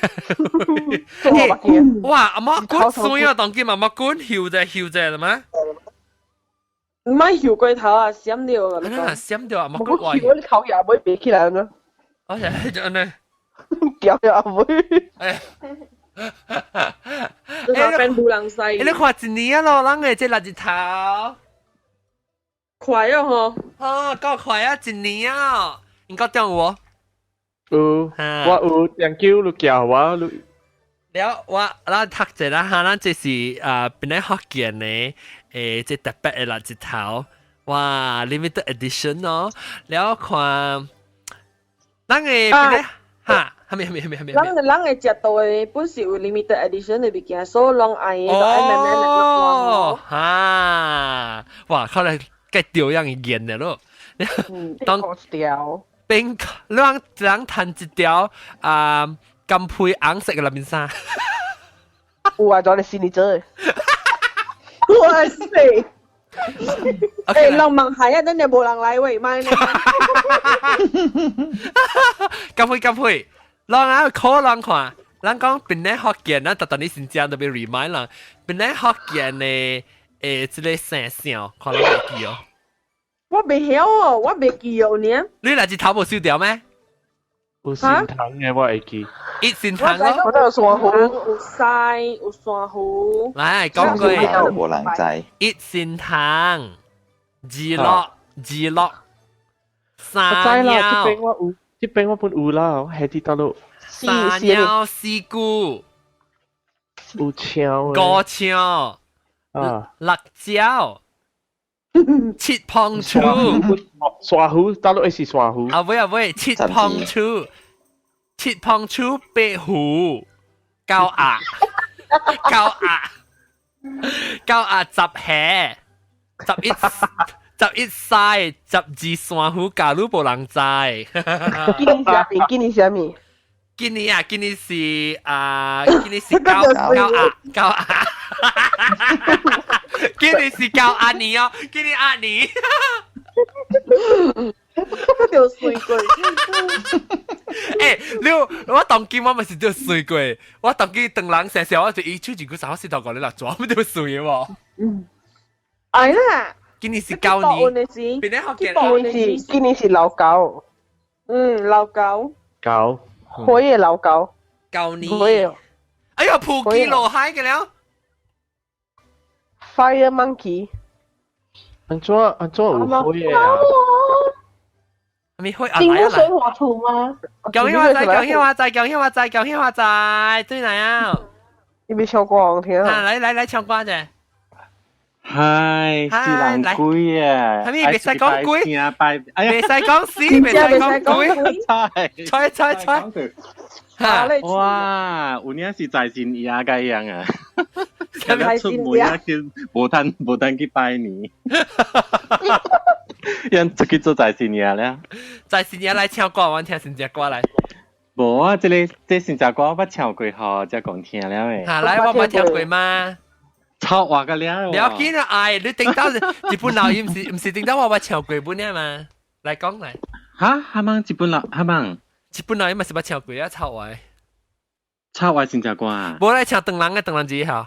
哇！阿媽滾水啊，當今阿媽滾翕者翕者了嗎？唔係翕過頭啊，閃掉啊！啊，閃掉啊！冇個翕，你頭也會別起來呢。哎呀，就按呢。掉也會。哎。欸，變無人使。你看一年啊咯，人的這六日頭。快啊吼！哦，夠快啊，一年啊！應該中有無？有，我有研究你叫我你。了，我咱讀者啦哈，咱這是啊，邊咧福建的誒，這特別的六日頭，哇，limited edition 哦。了看，咱的邊咧哈。係咪係咪係咪係咪？人人會食到的本是有 limited edition 的物件，所以攏愛的就愛慢慢來哦，哈！哇，可能計掉樣嚴的咯。當條邊人人彈一條啊金配紅色的內面衫。有啊，做你心裡做。哇塞！欸，人問係啊，真係無人來喂，買呢。金配金配。人啊，可人看，人講邊咧福建，咱特特你先正特別 remind 人，邊咧福建的誒，這個姓姓，看你會記哦。我袂曉哦，我袂記哦呢。你那隻頭無收掉咩？有善堂的我會記。一善堂咯。我都有珊瑚，有西，有珊瑚。來講過。無人知。一善堂，二樂，二樂，三鳥。這邊我有，這邊我本有啦，係佇倒落。三鳥四姑。有槍。高槍。啊。辣椒。七碰柱。珊瑚，倒落是珊瑚。啊喂啊喂，七碰柱，七碰柱八虎，九鴨，九鴨，九鴨十下，11 11西，12珊瑚，假如無人知。今年啥物？今年啥物？今年啊，今年是啊，今年是九九鴨九鴨。今年是九阿年哦，今年阿年。條水鬼。欸，你我當今我咪是著睡過，我當今當人成時我就伊手一句三四頭個你來抓，咪著睡嘅喎。嗯，哎啦，今年是舊年，邊個學今年是今年是老狗。嗯，老狗。狗。可以老狗。舊年。可以。哎呀，普吉落海嘅了。 Fire Monkey。安怎安怎有火嘅啊？咪開啊！金木水火土嗎？恭喜發財！恭喜發財！恭喜發財！恭喜發財！對嚟啊！你別唱歌聽啊！來來來，唱歌啫！嗨，是人鬼啊！係咪別使講鬼？別使講死，別使講鬼。猜猜猜！哇！有影是財神爺個樣啊！出門啊，去無趁無趁去拜年，人出去做財神爺了。財神爺來唱歌，我聽新只歌來。無啊，這個這新只歌我捌唱過吼，才講聽了誒。嚇，來我捌聽過嗎？臭話個了。了緊啦，哎，你頂到日本老伊毋是毋是頂到我捌唱過本啊嘛？來講來。哈？哈茫日本老哈茫？日本老伊嘛是捌唱過啊，臭話。臭話新只歌啊？無來唱唐人嘅唐人字吼。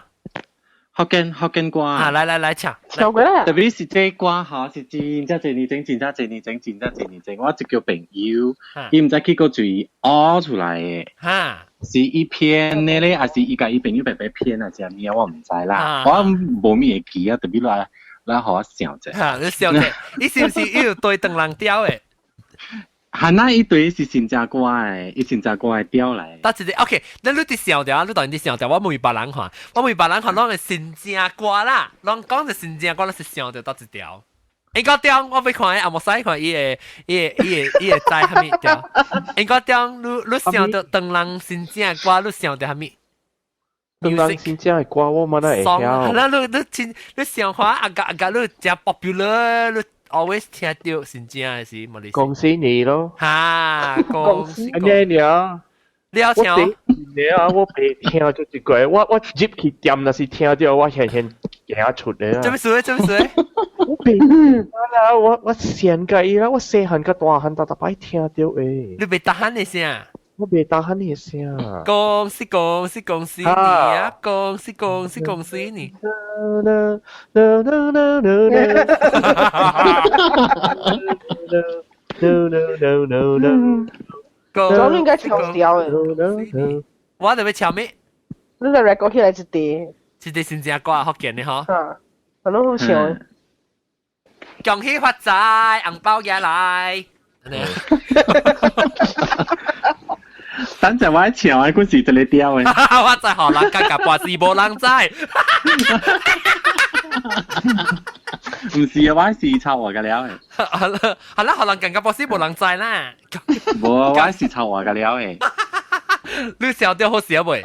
福建福建歌啊！來來來唱，唱過啦。特別是這歌吼，是真正濟年前，真正濟年前，真正濟年前，我一個朋友，伊毋知去佗處學出來的。哈，是伊編的咧，還是伊共伊朋友白白編啊？啥物啊？我毋知啦，我無物會記啊。特別來來，予我想者。哈，你想者，伊是毋是伊有對唐人調的？係那一對是新加歌的，伊新加歌的調來。得一個 OK，那你佇想著，你當然佇想著，我問別人看，我問別人看，攏係新正歌啦，攏講是新正歌，攏是想著佗一條。應該中，我欲看阿莫使看伊會伊會伊會伊會知蝦米條。應該中，你你想著唐人新正歌，你想著蝦米？唐人新正的歌我嘛哪會曉。啦，你你真你想看阿個阿個你誠 popular，你 always 聽著新正的是無？恭喜你咯！哈，恭喜！按呢爾，你要唱？你啊，我袂聽就一個，我我入去店若是聽著，我現現行出來啊。做咩事？做咩事？我袂啦，我我先甲伊啦，我細漢甲大漢逐逐擺聽著的。你袂 tahan 的聲？我袂 tahan 的聲。恭喜恭喜恭喜你啊！恭喜恭喜恭喜你！ No no no no no no no no no。我應該唱調的。我特別唱咩？你來 record 起來一塊。一塊新正歌，福建的吼。啊，很好笑。恭喜發財，紅包寄來。等陣我唱的，嗰時就你調的。我知予人感覺跋死無人知。毋是啊，我是臭話個了的。好啦，好啦，予人感覺跋死無人知啦。無，我是臭話個了的。你笑著好笑未？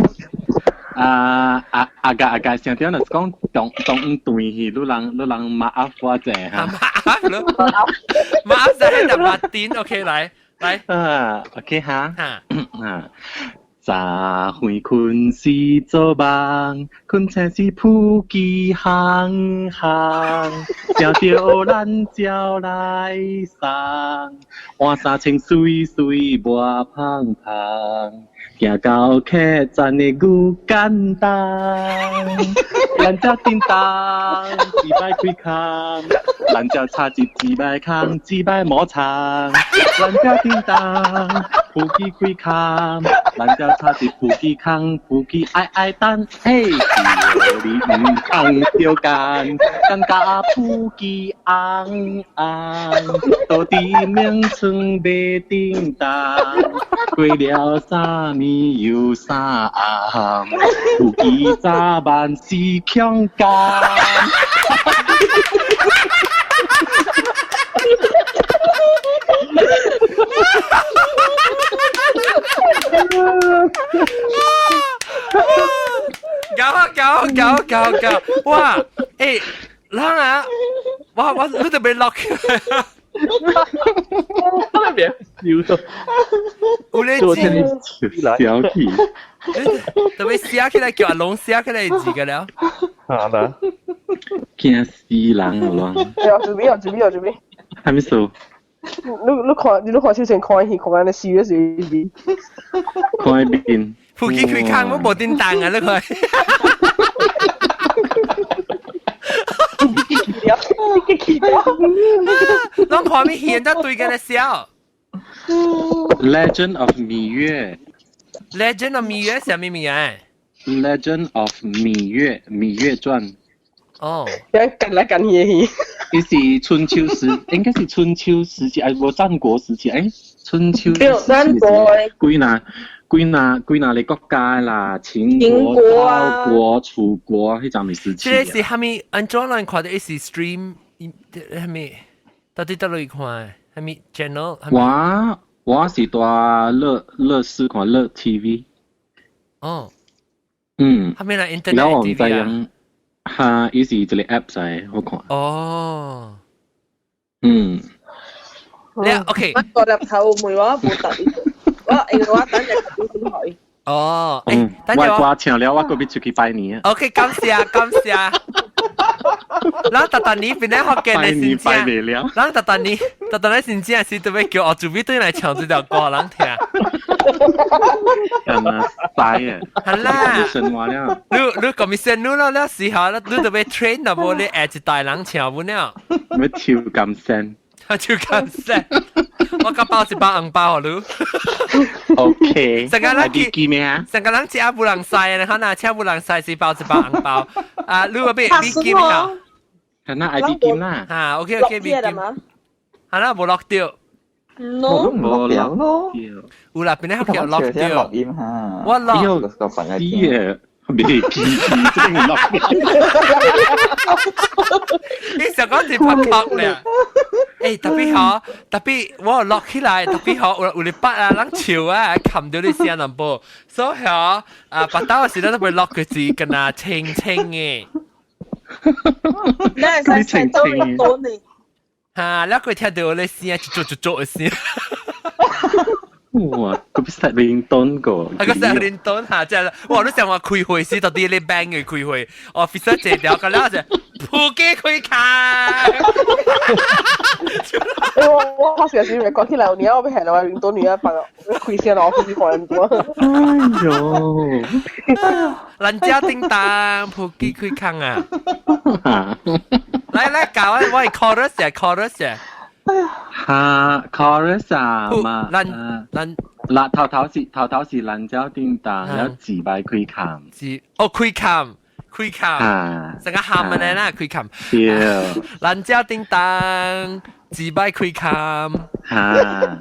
啊啊啊個啊個，上條若是講當當斷去，你人你人馬我者哈。馬馬就係馬丁，OK 來來。啊，OK 哈。啊。早昏睏時做夢，睏醒時普吉行行，想著咱鸟來送，換衫穿媠媠抹芳芳，行到客棧的牛肝檔，咱才叮當，一擺開空，咱才插一一擺空，一擺摩擦，咱才叮當，普吉開空，咱才插一普吉空，普吉愛愛等，嘿，叫你毋通著干，感覺普吉紅紅，倒佇眠床欲叮當，過了三暝又三暗，普吉早晚是強姦。搞啊搞搞搞搞！哇，欸，人啊，我我你都袂落去。那邊笑到，有咧小氣，特別寫起來叫阿龍寫起來字個了。好啦，驚死人了。有準備有準備有準備。還沒數。你看，你看首先看戲，看緊你 serious 是。看邊？普吉開坑，我無叮當啊！你看。你記得？攏看咪戲，人對緊咧笑。 Legend of 芈月。 Legend of 芈月係咩物啊？Legend of 芈月，芈月傳。哦。有近來近去嘅戲。伊是春秋時，應該是春秋時期，哎，無戰國時期，哎，春秋時期。戰國。幾若幾若幾若個國家啦，秦國、趙國、楚國，彼陣時期。這個是蝦米？按怎人看到？是 stream，蝦米？到底佗落去看？蝦米 channel？我是蹛樂樂視看樂 TV。哦。嗯。蝦米啦？Internet TV 啊？哈，伊是一個 app 來好看。哦。嗯。你 OK。我個入頭問我無答伊，我因為我等陣去。哦，欸，我歌唱了，我閣欲出去拜年啊。 OK，感謝感謝。咱逐逐年邊咧福建的新正，咱逐逐年逐逐年新正是特別叫我準備轉來唱這條歌，人聽。咁啊，使啊！係啦，神話了。你講咪先，你了了時候，你特別 train 啦，無你下一代人唱不了。欲抽金聲。抽金聲，我甲包一包紅包予你。 OK。成個人記咩啊？成個人請無人使，你看若請無人使是包一包紅包。啊，你話欲美金啊？係那 ID 金啦。嚇，OK OK 美金。係啦，無落掉。 No，冇落咯。有啦，邊咧叫落掉？落音嚇。我落。個朋友聽。未記記，真係落。你想講是拍殼咧？欸，特別好，特別我落起來，特別好，有有你筆啊，人笑啊，冚到你聲淡薄，所以嗬，啊，白刀時咧都會落個字，跟啊清清嘅。你係使使到你多呢？嚇，你佢聽到你聲，一做一做嘅聲。哇！佢必 set ringtone 個，啊個 set ringtone 嚇，真係哇！你想話開會時到底你 band 嘅開會，officer 坐掉個了就普機開卡。我我時時講起來，你要被係啦，ringtone 你要放開聲咯，開放多。哎呦！人家叮當普機開卡啊！來來搞啊！我係 chorus 啊，chorus 啊！哈，chorus 啊嘛，咱咱嗱頭頭是頭頭是蘭椒叮當，然後自擺開坎，自哦開坎開坎，成個喊嘅啦開坎，對，蘭椒叮當自擺開坎，哈，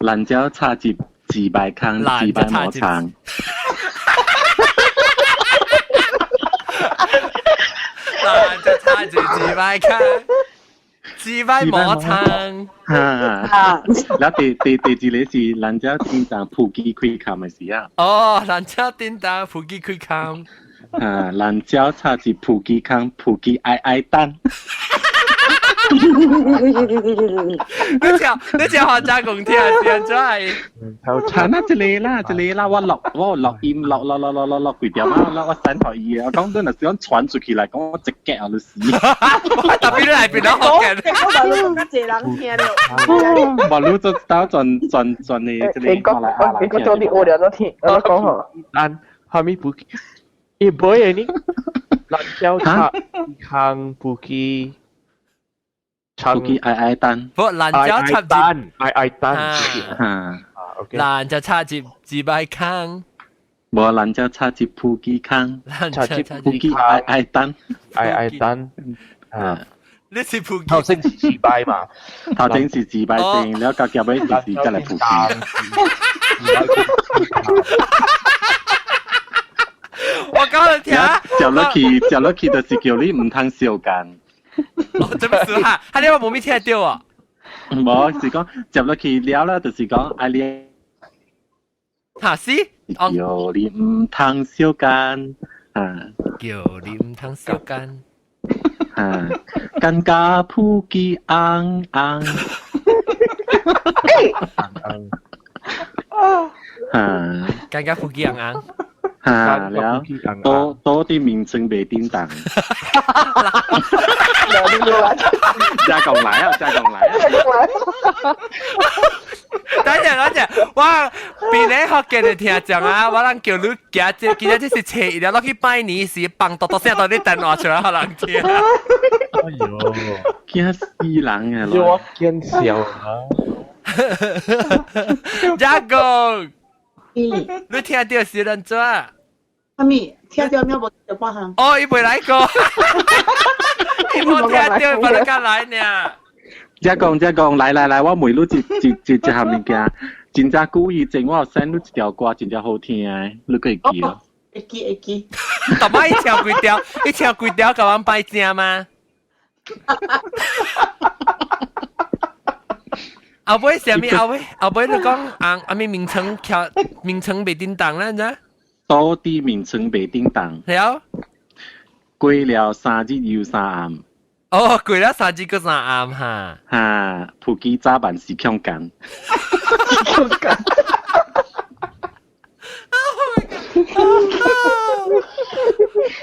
蘭椒插住自擺坑，自擺摩擦，蘭椒插住自擺坑。自擺摩擦，哈，然後第第二個是蘭椒叮當普機開坎的時啊。哦，蘭椒叮當普機開坎。啊，蘭椒插住普機坑，普機哀哀等。你聽學家講聽先真係。係那一個啦，一個啦，我落我落音落落落落落落幾條嘛，我刪予伊的，我講你若是講傳出去來，講我一格啊就死。特別你來變咗學嘅。我話你較濟人聽了。無你做到轉轉轉的這個馬來亞人聽。我做啲學了都聽，我講好。咱蝦米不？伊買的呢？辣椒插康布基。普機哀哀等，不蘭椒插單，哀哀等，嚇，蘭椒插入自擺坑，無蘭椒插入普機坑，插入普機哀哀等，哀哀等，啊，你是普機，頭先是自擺嘛，頭先是自擺先，了到結尾就是再來普機。我講你聽，接落去，接落去就是叫你毋通相干。哦，這麼說哈，哈你話無咪聽到啊？無，是講接落去了啦，就是講啊你，哈是，叫你毋通相干，啊，叫你毋通相干，啊，尷尬普機昂昂，欸，啊，尷尬普機昂昂。嚇了，多多啲名稱袂叮當。加講來啊，加講來啊。等陣等陣，我邊咧學嘅你聽講啊，我人叫你行這，今日這是初一了，落去拜年時放嘟嘟聲到你電話出來，予人聽。哎呦，驚死人啊！我見笑啊！嘉公，你聽到是人做？阿咪聽到咩無就半項。哦，伊未來過，伊無聽到，把你敢來呢？嘉公嘉公，來來來，我問你一一一一項物件，真正久以前我有 send 你一條歌，真正好聽的，你會記哦？會記會記。逐擺伊唱幾條，伊唱幾條，共阮拜正嗎？後尾啥物？後尾後尾你講紅阿咪名稱橋名稱袂叮當啦，知？倒佇眠床袂叮當。了。過了三日又三暗。哦，過了三日閣三暗哈。哈，普吉早晚是強姦。強姦。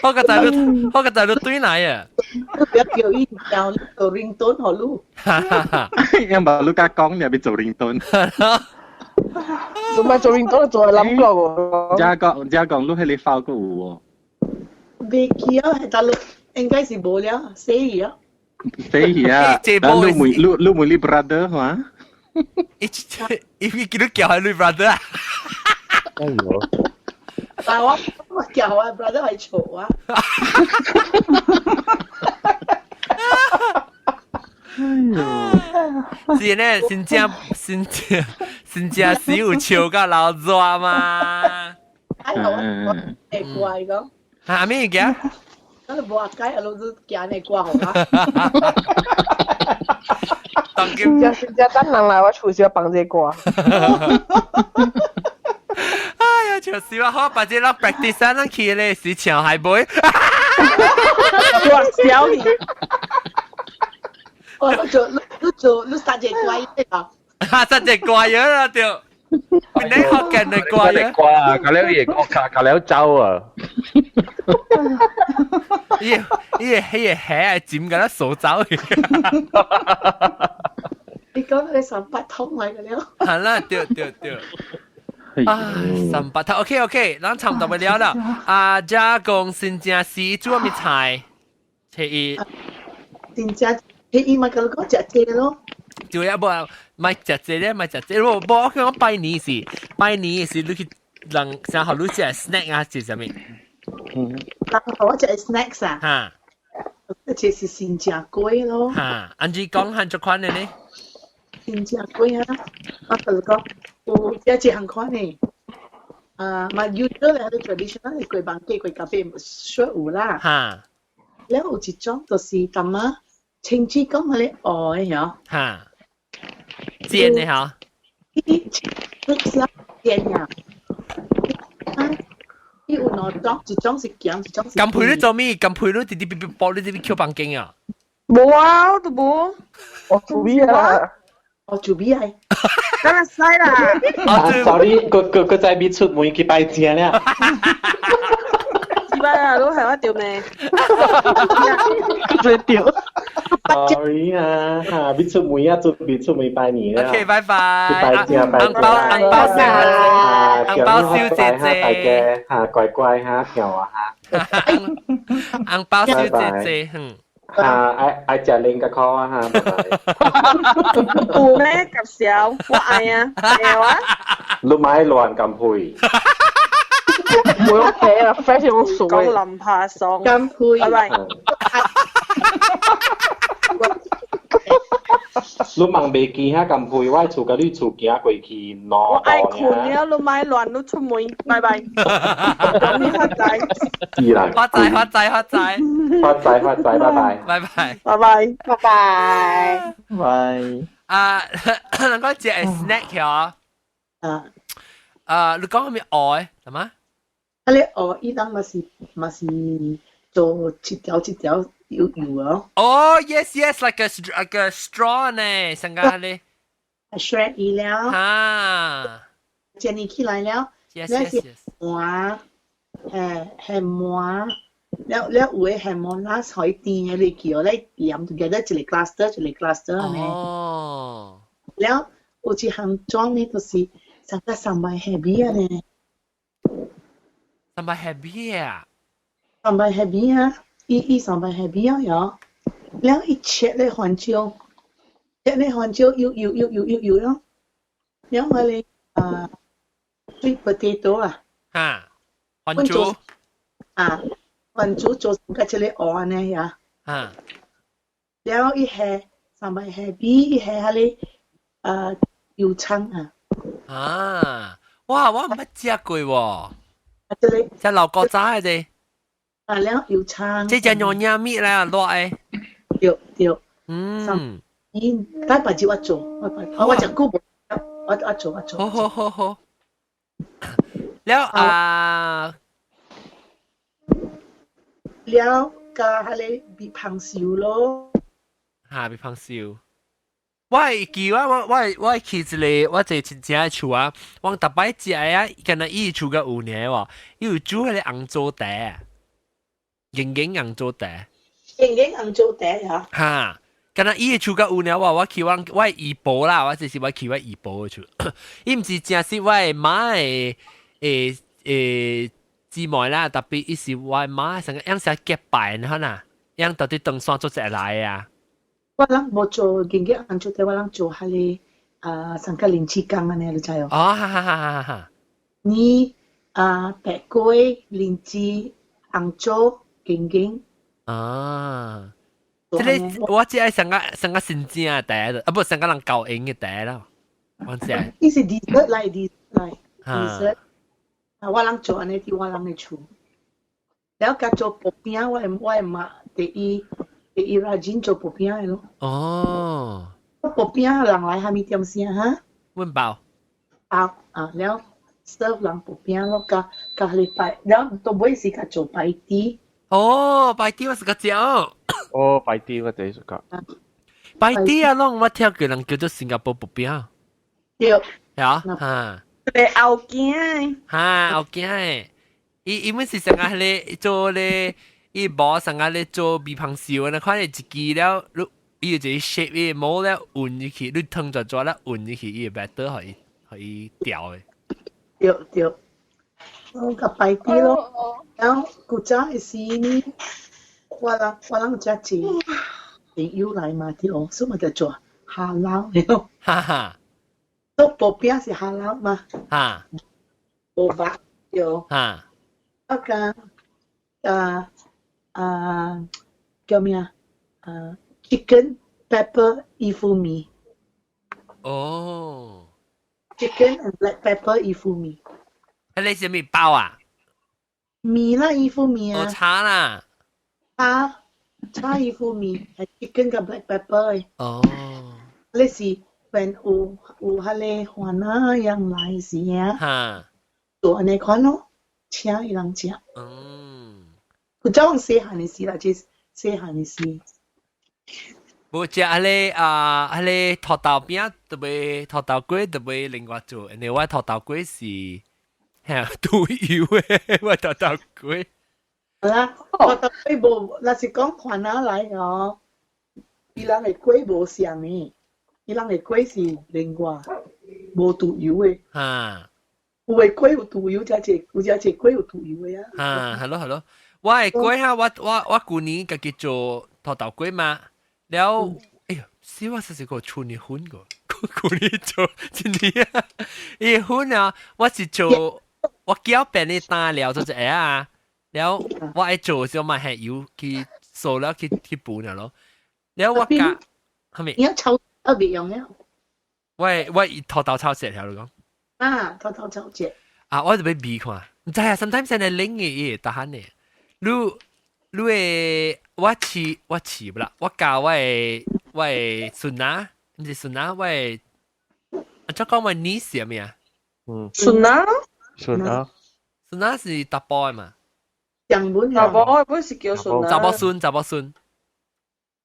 我個仔你，我個仔你對來啊！你不要叫伊叫做 ringtone 好嚕。哈哈哈！因無你甲講，你欲做 ringtone。做咩做 ringtone 做諗過喎？遮講遮講，你彼个發過有無？未記啊，係大陸應該是無了，死去啊！死去啊！你問你你問你 brother 哈？伊伊記得叫係你 brother 啊？哎呦！但我我叫我 brother 係嘈啊！哎呦！是呢，真正真正真正是有笑甲流熱嘛？哎我我會怪講。哈咩嘅？我都無阿解，阿老子行呢歌好啊！當今真真正等人來我厝時放這歌。哎呀，笑死我！好，把這咱 practice 咱去咧是唱海杯。我笑你。我做你做你三隻歌啊！哈，三隻歌樣啦對。你學緊的歌樣。歌啊，搞了伊個卡，搞了走啊。伊伊伊個鞋係尖個，掃走去。你講你三八通嚟個了。係啦，對對對。啊，三八通，OK OK，咱差不多了啦。啊，遮講新正是煮咩菜？初一。真正初一嘛，佮你講食這咯。對啊，無莫食這咧，莫食這。無無，我講拜年是拜年是你去人啥予你食 snack 啊，是啥物？人予我食 snacks 啊？哈。這是新正粿咯。哈，按怎講按這款的呢？新正粿啊，我佮你講，有這一項款的。啊，嘛 usual 咧，traditional 的粿網雞、粿咖啡，sure 有啦。哈。了有一種就是淡仔清水講彼个烏的曉。哈。煎的吼。伊你煎呀？啊，伊有兩種，一種是鹹，一種是。甘配你做咩？甘配你直接別別包，你直接扣房間啊？無啊，我都無。我煮味啊！我煮味啊！梗係使啦。啊，sorry，閣閣閣再未出門去拜正了。幾擺啊，都係我掉命。最掉。 Sorry 啊，哈，未出門啊，準備出門拜年啦。 OK，拜拜。拜正，拜紅包紅包小，紅包小姐姐。大家哈，乖乖哈，聽話哈。紅包小姐姐，嗯。啊，愛愛食零個箍啊哈，拜拜。有咩夾小？我愛啊，會啊。你莫亂咁配。冇用皮啊，fresh 用數講林柏松。咁配。拜拜。你問袂記遐咁配，我厝佮你厝行過去兩我愛睏了，你莫亂，你出門，拜拜。恭喜發財。是啦。發財發財發財。發財發財，拜拜。拜拜。拜拜。拜拜。拜。啊，人講食 snack 嗬。啊。啊，你講啥物蚵？係嘛？啊，你蚵伊當嘛是嘛是做一條一條油油哦。哦，yes yes，like a straw 呢，上個咧。 shred 伊了。啊。煎伊起來了。 Yes yes yes。哇！係係饃，了了有的係 molasses 可以甜的你叫咧黏 together 一個 cluster 一個 cluster 按呢。哦。了有一項裝呢，就是上個 sambal heavy 按呢。 Sambal heavy 啊？ Sambal heavy 啊，伊伊 sambal heavy 啊，喲。了伊切咧番椒，切咧番椒油油油油油油咯。了我咧啊，sweet potato 啊。哈，番薯。啊，番薯做成個一個蚵按呢呀。了伊下 sambal heavy，伊下彼個啊油蔥啊。啊！哇，我毋捌食過喎。啊，這個。食老古早的啫。啊，了油蔥。這隻娘娘物來啊，熱的。對對。伊等別日我做，我我我食久無，我我做我做。好好好好。了啊。了加彼個米香燒咯。哈，米香燒。我會記我我我我會去一個我一個親戚的厝啊，我逐擺食的啊，敢若伊厝較有爾喎，伊有煮彼個紅棗茶，硬硬紅棗茶。硬硬紅棗茶嚇。哈，敢若伊的厝較有爾喎，我去我我姨婆啦，我這是我去我姨婆的厝，伊毋是正式我的媽的誒誒姊妹啦，特別伊是我的媽成個樣是結拜呢，可樣到底登山做一來啊。我人無做硬硬紅棗茶，我人做彼個啊，上個靈芝羹按呢，你知無？哦，哈哈哈哈哈！你啊，白粿、靈芝、紅棗、硬硬。啊！這個我只愛上個上個新正的茶，啊不上個人高音的茶啦，我只愛。伊是 dessert 來，dessert 來，dessert。啊，我人做按呢佇我人的厝，了佮做薄餅，我的我的媽第一第一 rajin 做薄餅的咯。哦。薄餅人來蝦米點聲哈？麵包。包啊，了 serve 人薄餅咯，佮佮彼擺，了到尾是佮做白豬。哦，白豬我是個食。哦，白豬我第一次食。白豬啊，攏我聽過人叫做新加坡薄餅。對。係啊，哈。對後頸。哈，後頸的。伊伊本是上個咧做咧，伊無上個咧做米香燒，那款一支了，你伊有一個 shape，伊毛了運入去，你湯就抓了運入去，伊會 better 予伊予伊調的。對對。我較白豬咯，然後古早的時呢，我人我人食濟朋友來嘛，對哦，所以嘛就做蝦撈的咯。哈哈。做薄餅是蝦撈嘛？哈。無肉對。哈。啊個啊啊叫咩啊？啊，chicken pepper 魚腐麵。哦。 Chicken and black pepper 魚腐麵。彼個是啥物包啊？麵啦，魚腐麵啊。哦，炒啦。炒炒魚腐麵係 chicken 佮 black pepper 的。哦。你是 when 有有彼個番仔人來時啊？哈。做按呢款咯，請伊人食。古早阮細漢的時啦，這細漢的時。無食彼個啊，彼個土豆餅特別土豆粿特別另外做，因為我土豆粿是嚇豬油的，我土豆粿。係啦，土豆粿無，若是講番仔來哦，伊人的粿無相的，伊人的粿是另外無豬油的。有的粿有豬油，才濟有才濟粿有豬油的啊。哈，係咯係咯，我的粿哈，我我我舊年家己做土豆粿嘛，了，哎呀，死我實是個處理粉個，舊年做真的啊，伊粉啊，我是做我攪變的單料做一下啊，了我愛做時候嘛係油去掃了去去補了咯，了我加係咪？你要炒特別用了。我我土豆炒食條你講。啊，土豆炒食。啊，我就欲味看，毋知啊，sometimes 現在冷的伊會逐漢的，你你會我試我試不啦，我教我的我的孫仔，毋是孫仔，我的啊，怎講我 niece 係咩啊？嗯。孫仔。孫仔。孫仔是查埔的嘛？上門查埔的本是叫孫仔。查某孫，查某孫。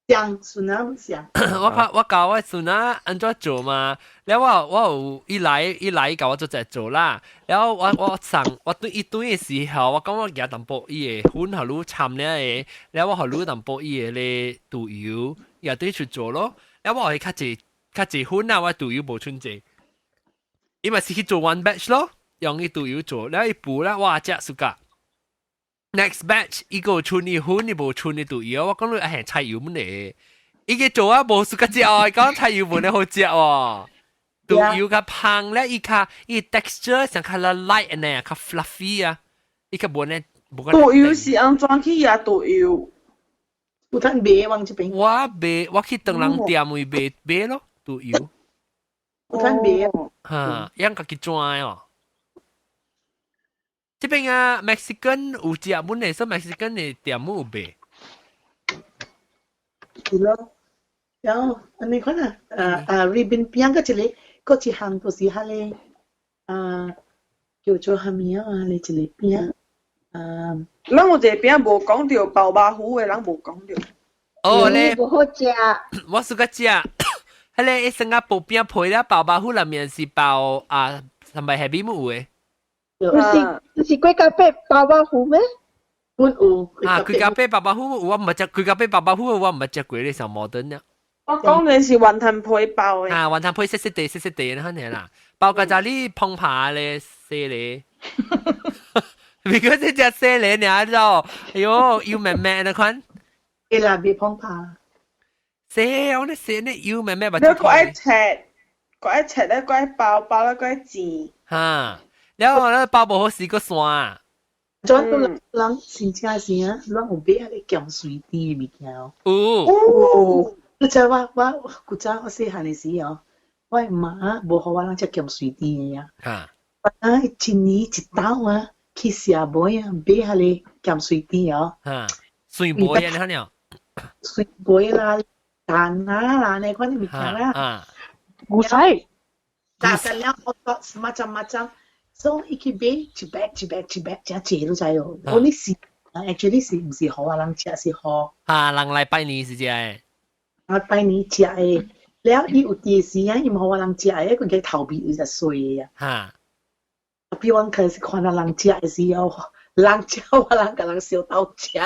像孫仔像。我看我教我孫仔按怎做嘛，了我有伊來伊來教我做隻做啦，然後我上我對伊對的時候，我講我夾淡薄伊的粉予你摻了的，了我予你淡薄伊的咧豆油，也對去做咯，了我予伊較濟較濟粉啊，我豆油無剩濟，伊嘛是去做 one batch 咯，用伊豆油做，了伊補啦，哇，食 suka。Next batch 伊個剩伊粉，伊無剩伊豆油，我講你係菜油滿咧。伊個做啊無 suka 食哦，講菜油滿咧好食哦。豆油較芳咧，伊較伊 texture 上較 light 呢，較 fluffy 啊，伊較無呢無個。豆油是按怎去壓豆油？有通賣往這邊。我賣，我去唐人店位賣買咯，豆油。有通賣。哈，樣家己轉哦。這邊啊，Mexican 有食本的，所以 Mexican 的店有賣。是咯，然後你看啊，ribbon 餅個一個，閣一項就是彼個，叫做蝦米啊？你一個餅，咱有一個餅無講著包肉糊的，人無講著。哦，咧無好食。我 suka 食，彼個新加坡餅皮了包肉糊內面是包啊，係咪係邊有的？不是不是龜甲餅包肉糊咩？本有啊，龜甲餅包肉糊我毋捌食，龜甲餅包肉糊我毋捌食過咧，上摩登了。我講的是雲吞皮包的。啊，雲吞皮細細地細細地，那款啦，包個就你碰爬咧，細咧。別個這隻細咧，你知道？哎喲，油綿綿那款。會啦，別碰爬。細，我咧細咧油綿綿，你閣愛切，閣愛切咧，閣愛包，包咧閣愛煎。哈。了後咧包無好時閣散。轉到人人真正是啊，咱有買彼個鹹水甜的物件哦。有。有。你知我古早我細漢的時哦，我媽無予我人食鹹水甜的啊。啊，一年一斗啊，去社尾啊買彼個鹹水甜哦。哈，水糜啊，你看了？水糜啦，蛋啊啦，那款的物件啦。啊。牛仔。但是了好多 macam-macam。所以伊去買一 bag 一 bag 一 bag 真濟，你知哦。我你是，actually 是毋是予我人食，是予啊，人來拜年是食的。啊，拜年食的，了伊有電視啊，伊毋予我人食的，佢個頭皮有隻碎的啊。比我開始看到人食的時候，人食我人共人相鬥食。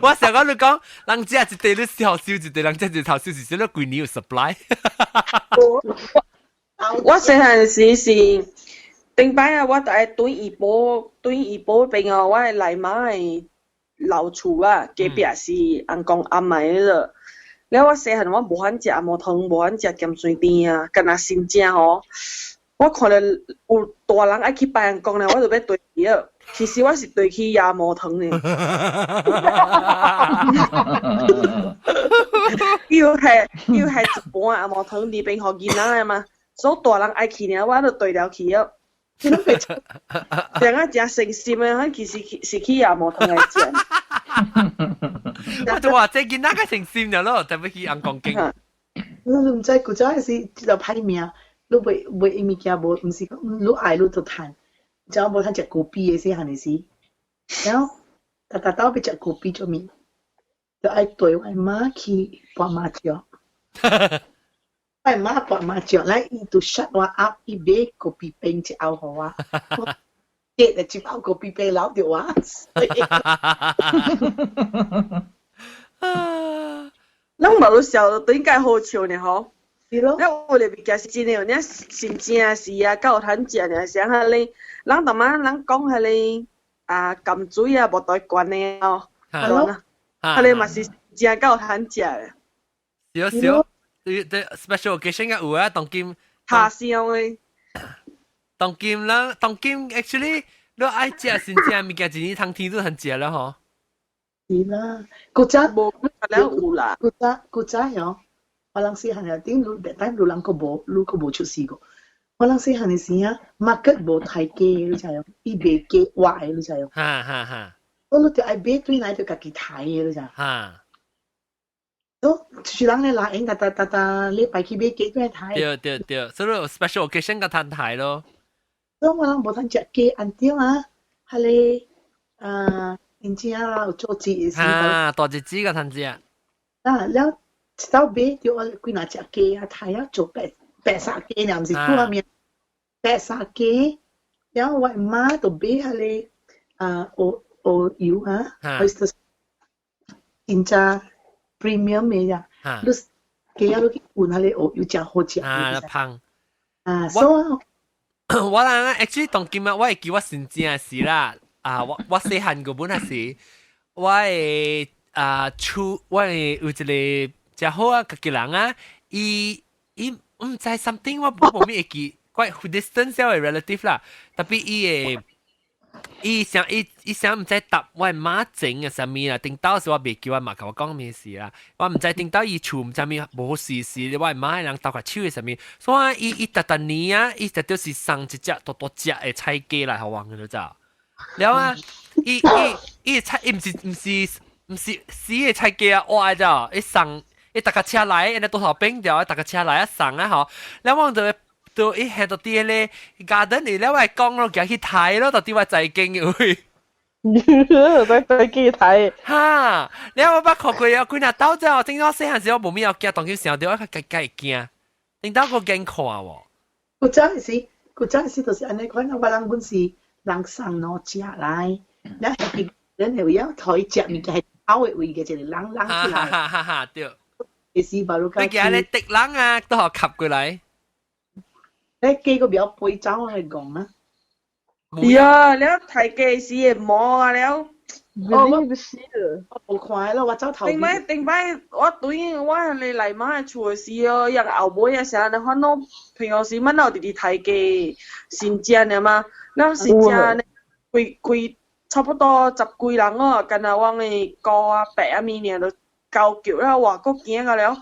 我想講你講，人食一塊你頭燒一塊，人食一頭燒是少，規年有 supply。我細漢時是頂擺啊，我就愛對怡保對怡保邊哦，我的內媽的老厝啊，隔壁是翁公阿嫲迄個。了我細漢我無法食紅毛湯，無法食鹹水甜啊，敢若新正吼。我看著有大人愛去拜翁公咧，我就欲綴去了。其實我是綴去椰毛湯呢。又係一盤紅毛湯裡邊予囡仔的嘛。所以大人愛去爾，我就綴了去了。兩個誠誠心的，其實是去椰毛湯來食。我就話這囡仔較誠心了咯，特別去翁公間。你毋知古早時就歹命，你賣賣物件無，毋是講你愛你就趁，只無通食咖啡的細漢的時，然後逐逐斗欲食咖啡做物，就愛綴我媽去撥麻將。我媽撥麻將咧，伊就 shut 我 up，伊買咖啡冰一甌予我，我日就一包咖啡冰留著我。咱嘛有笑，應該好笑呢吼。是咯。咱有的物件是真的有，真正是啊，夠有通食爾，像彼个，人逐擺人講彼個啊，鹹水啊，無大罐的哦，係咯，彼个嘛是真夠有通食的。少少，對對，special occasion 有啊，當今。下香的。當今啦，當今 actually 你愛食新正物件，一年通天都通食了吼。是啦，古早無了有啦。古早古早哦，我人細漢時陣，你等你人閣無，你閣無出世過。我人細漢的時啊，market 無刣雞，你知無？伊賣雞活的，你知無？哈哈哈。我你著愛買轉來著家己刣的，你知？哈。都就是人咧來應，逐逐逐逐禮拜去買雞轉來刣。對對對，所以 special occasion 個通刣咯。所以我人無通食雞，按對啊，彼個啊。真正啦，有做節嘅時。啊，大日子個趁食。啊，了一道買著我幾若隻雞啊，太啊做白白沙雞，爾，毋是煮仔麵，白沙雞。了我媽就買彼个啊，芋芋油啊，oyster 真正 premium 的呀，你雞仔你去換彼个芋油誠好食。啊，芳。啊，所以我人 actually 當今日我會記我真正是啦，啊，我細漢個本係是，我會啊厝我會有一個誠好啊，家己人啊，伊伊毋知 something 我無咩會記，quite distance 的 relative 啦，tapi 伊會伊想伊伊想毋知答我媽整嘅啥物啦，頂到時我袂記我媽共我講咩事啦，我毋知頂到伊厝毋知物無事事，我媽人鬥較手嘅啥物，所以伊伊逐逐年啊，伊直就是送一隻大大隻的菜雞來予我，你知？了啊，伊伊伊菜伊毋是毋是毋是死的菜雞啊，活的咋？伊送伊逐個車來，按呢多頭變掉，逐個車來啊送啊吼，了我就都伊行到佇咧 garden 裡了，我講咯，行去睇咯，到底我在經位。在在機睇。哈！了我捌看過啊，幾若兜之後，正我細漢時我無咩要驚，當佢想到我較較會驚，頂到個驚看喎。古早時，古早時就是按呢款，我人本是人送兩隻來，咱係咱會曉台食物件係口的位嘅一個人人出來。哈哈哈！對。是吧？你驚咧敵人啊，都予吸過來。你雞個袂曉飛走來講啊！呀，了刣雞時會毛啊了。哦，我我無看咯，我走頭。頂擺頂擺，我對我迄個內媽的厝的時哦，伊個後尾啊啥，反正平常時阮有直直刣雞新鮮的嘛，了新鮮的規規差不多十幾人哦，敢若阮的姑啊伯啊物爾都交叫了，哇，閣驚甲了。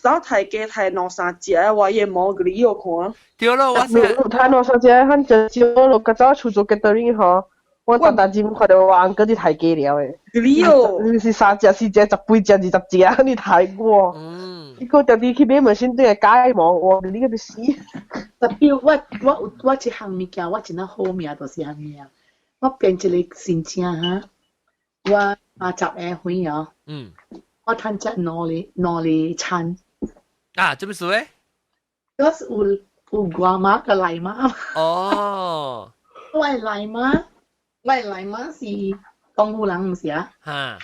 走刣雞刣兩三隻，我伊毛給你看。對咯，我刣兩三隻，反正少咯。較早厝做 gathering 吼，我逐逐日看著我翁哥佇刣雞了的。你哦，是三隻、四隻、十幾隻、20隻，你刣我。你閣特地去買 machine 對來解毛，哇！你個欲死。 Tapi 我我有我一項物件，我真正好命就是按呢啊。我變一個申請哈，我30個歲哦。我趁這兩个兩个餐。啊，做咩事咧？我是有有外媽佮內媽。哦。我的內媽，我的內媽是廣府人，毋是啊？哈。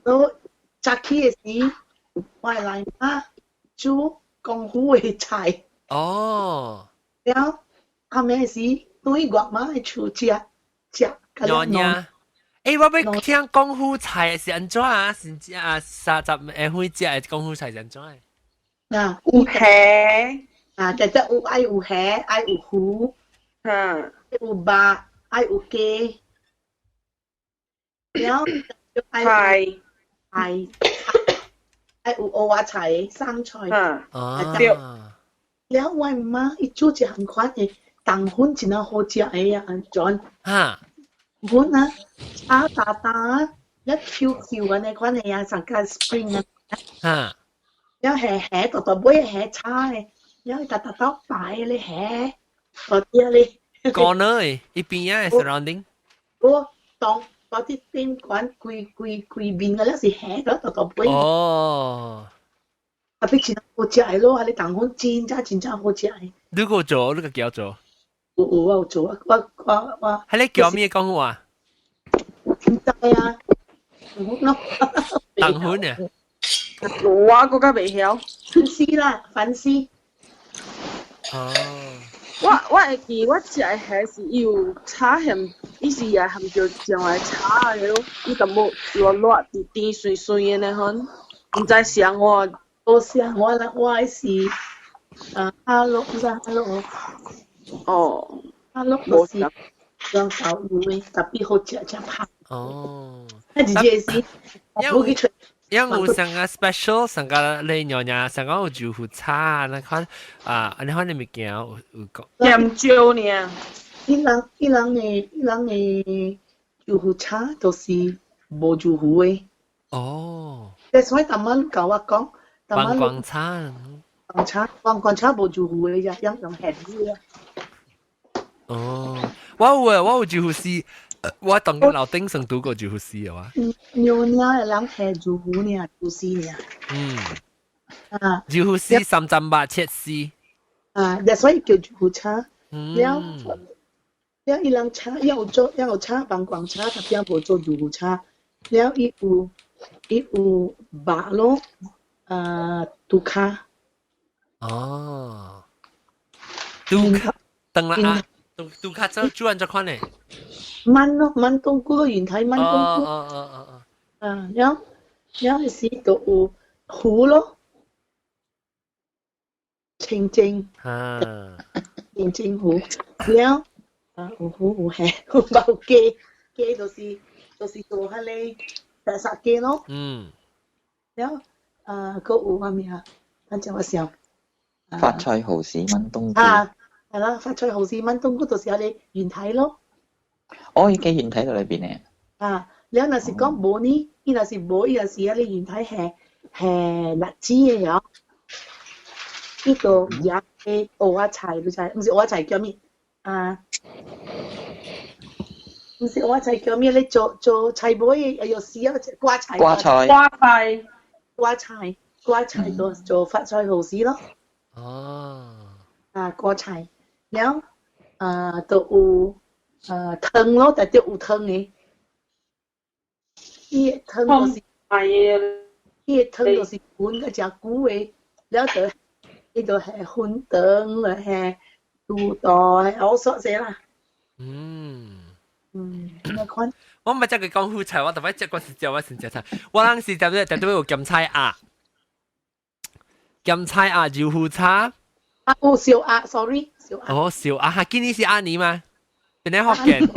我早起的時，我的內媽煮廣府的菜。哦。了，暗暝時，對外媽的厝食食。娘娘。欸，我欲聽廣府菜是按怎啊？是啊，30個歲食的廣府菜是按怎的？啊，有蝦啊，就這有愛有蝦，愛有魚，有肉，愛有雞，然後愛菜，愛愛有蚵仔菜、生菜。啊，對。了我媽伊煮一項款的腸粉，真正好食的啊，按怎？哈。粉啊，炒大大，一 Q Q 按呢款的啊，上個 spring 啊。了蝦蝦大大尾蝦炒的，了大大刀白的蝦，嗰啲咧。 corner 的，一邊啊 surrounding。我當嗰啲賓館規規規面嘅，了是蝦咗大大尾。哦。 Tapi 真好食的咯，啊你腸粉真正真正好食的。你個做，你個叫做？有有我有做，我我我。係你叫咩講話？唔知啊，咯。腸粉啊？我閣較袂曉。粉絲啦，粉絲。哦。我我會記我食的蝦是伊有炒薟，伊是也含著上來炒的咯，伊淡薄熱熱甜甜水水的呢款，毋知啥我。無啥我啦，我的是啊哈囉，毋知哈囉。哦。哈囉就是用豆油的，tapi 好食誠芳。哦。啊，一個是，無去揣。因有上個 special 上個你娘娘上個有豆腐炒，那款啊，你看你物件有有講。鹹椒爾。伊人伊人的伊人的豆腐炒都是無豆腐的。哦。所以逐擺你共我講，黃光炒。黃炒黃光炒無豆腐的呀，用用薟的啊。哦，我有啊，我有豆腐絲，我當緊樓頂上拄過柔佛絲嘅話。娘娘嘅人係柔佛呢，柔絲呢。啊。柔佛絲三針八切絲。啊，所以叫柔佛炒。了了，伊人炒，伊有做，伊有炒飯館炒，特別無做柔佛炒。了，伊有肉咯，啊，豬跤。哦，豬跤，等啦啊，豬跤做煮按怎款呢？燜咯，燜冬菇咯，原體燜冬菇。哦哦哦哦。啊，了了時就有糊咯，清蒸。清蒸糊，了啊有糊有蝦，有包雞，雞就是做彼个白沙雞咯。了啊，閣有啥物啊？等陣我想。發菜蠔豉炆冬菇。啊，係啦，發菜蠔豉炆冬菇就是彼个原體咯。哦，伊個原體佇裏邊呢？啊，了若是講無呢，伊若是無，伊若是彼个原體係辣子的哦。伊就夾個蚵仔菜，你知？毋是蚵仔菜叫咩？啊，毋是蚵仔菜叫咩？你做做菜尾的，哎喲死啊！瓜菜。瓜菜。瓜菜。瓜菜，瓜菜做做發菜蠔豉咯。啊，瓜菜，了啊，就有啊湯咯，特別有湯的。伊的湯就是，伊的湯就是滾個誠久的，了就伊就係粉腸，係豬肚，係烏索這啦。那款。我毋捌食過廣府菜，我特別食過是食我先食菜。我人是特別特別有鹹菜鴨，鹹菜鴨柔佛炒。啊，有燒鴨，sorry，燒鴨。哦，燒鴨，哈，今年是按呢嗎？邊個福建？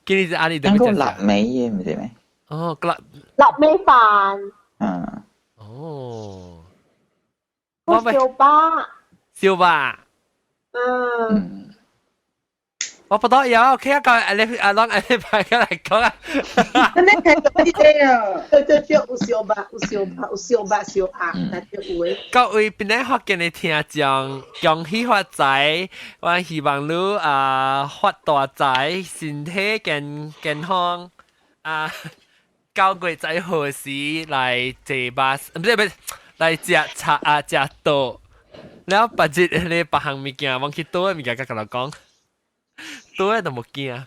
今年是按呢？應該臘味嘅唔是咩？哦，臘臘味飯。哦。燒肉。燒肉。我不多有，OK 啊，個你阿啷阿你排過來講啊。你睇到啲啊？對對對，有燒肉，有燒肉，有燒肉燒鴨，但係有的。各位檳城福建的聽眾，恭喜發財！我希望你啊發大財，身體健健康啊！9月在何時來坐巴士？毋是毋是，來食茶啊食倒。了別日你別項物件，忘去倒的物件，佮佮人講，倒的都無驚。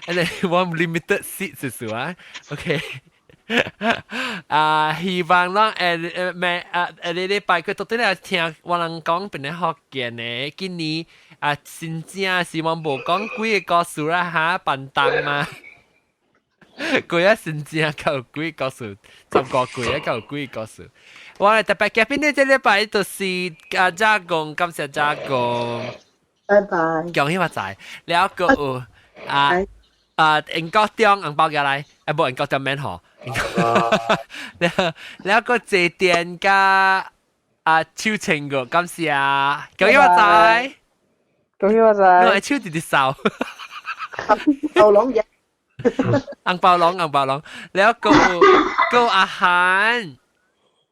你我 limited seat 就是啊，OK。啊，希望咱誒咩啊誒，你禮拜佢到底來聽我人講檳城福建的，今年啊真正是我無講幾个故事啦哈，便當嘛。過啊真正夠幾個故事，10個月啊夠幾個故事。我來特別嘉賓呢，這禮拜就是啊，嘉公，感謝嘉公。拜拜。恭喜發財，了個有啊啊，英國中紅包過來，啊無英國中免予。了了個坐電加啊手牽個，感謝，恭喜發財。恭喜發財。我手直直掃。包龍嘅。紅包龍，紅包龍，了個個阿韓。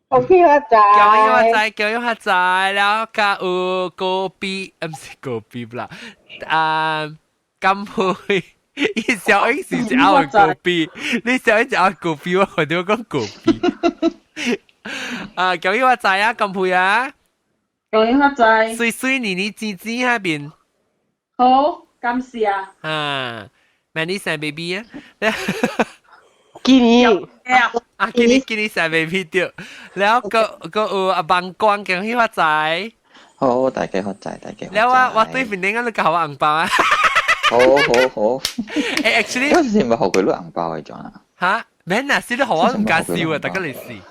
恭喜發財！恭喜發財，恭喜發財！了個有高比，毋是高比啦，啊，甘佩，伊小英是一拗高比，你小英一拗高比，我看到講高比。啊，恭喜發財啊，甘佩啊！恭喜發財！水水年年甜甜那邊。好，感謝。啊，明年生 baby 啊！今年啊，今年今年生 baby 對，了個個有阿邦光恭喜發財。好，大家發財，大家。了我對面你你交我紅包啊！好好好。誒，actually，嗰時唔係學佢攞紅包嘅種啊？嚇，免啊，是你學我唔敢笑啊，大家嚟試。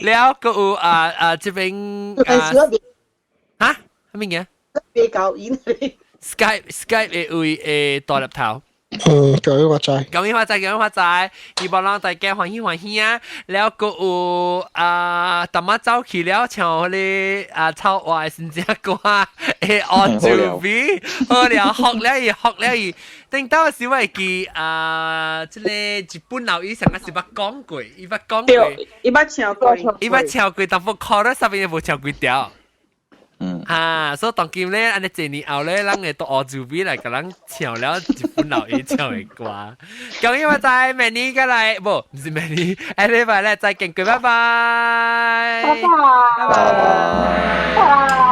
了個有啊啊，這邊啊嚇，咩嘢？比較演 Skype 的位誒大粒頭。嗯，恭喜發財！恭喜發財，恭喜發財！希望讓大家歡喜歡喜啊！了閣有啊，淡仔走去了，唱彼个啊草活的新正歌，會學就比好了，學了伊，學了伊。頂到時我會記啊，這個日本老醫生啊是捌講過，伊捌講過，伊捌唱過，伊捌唱過，但不 chorus 上面無唱幾條。哈，所以當今咧，按呢濟年後咧，咱會到澳洲邊來共人唱了一本老爺唱的歌。恭喜發財，明年過來，無，毋是明年，下禮拜咧再見，拜拜。拜拜。拜拜。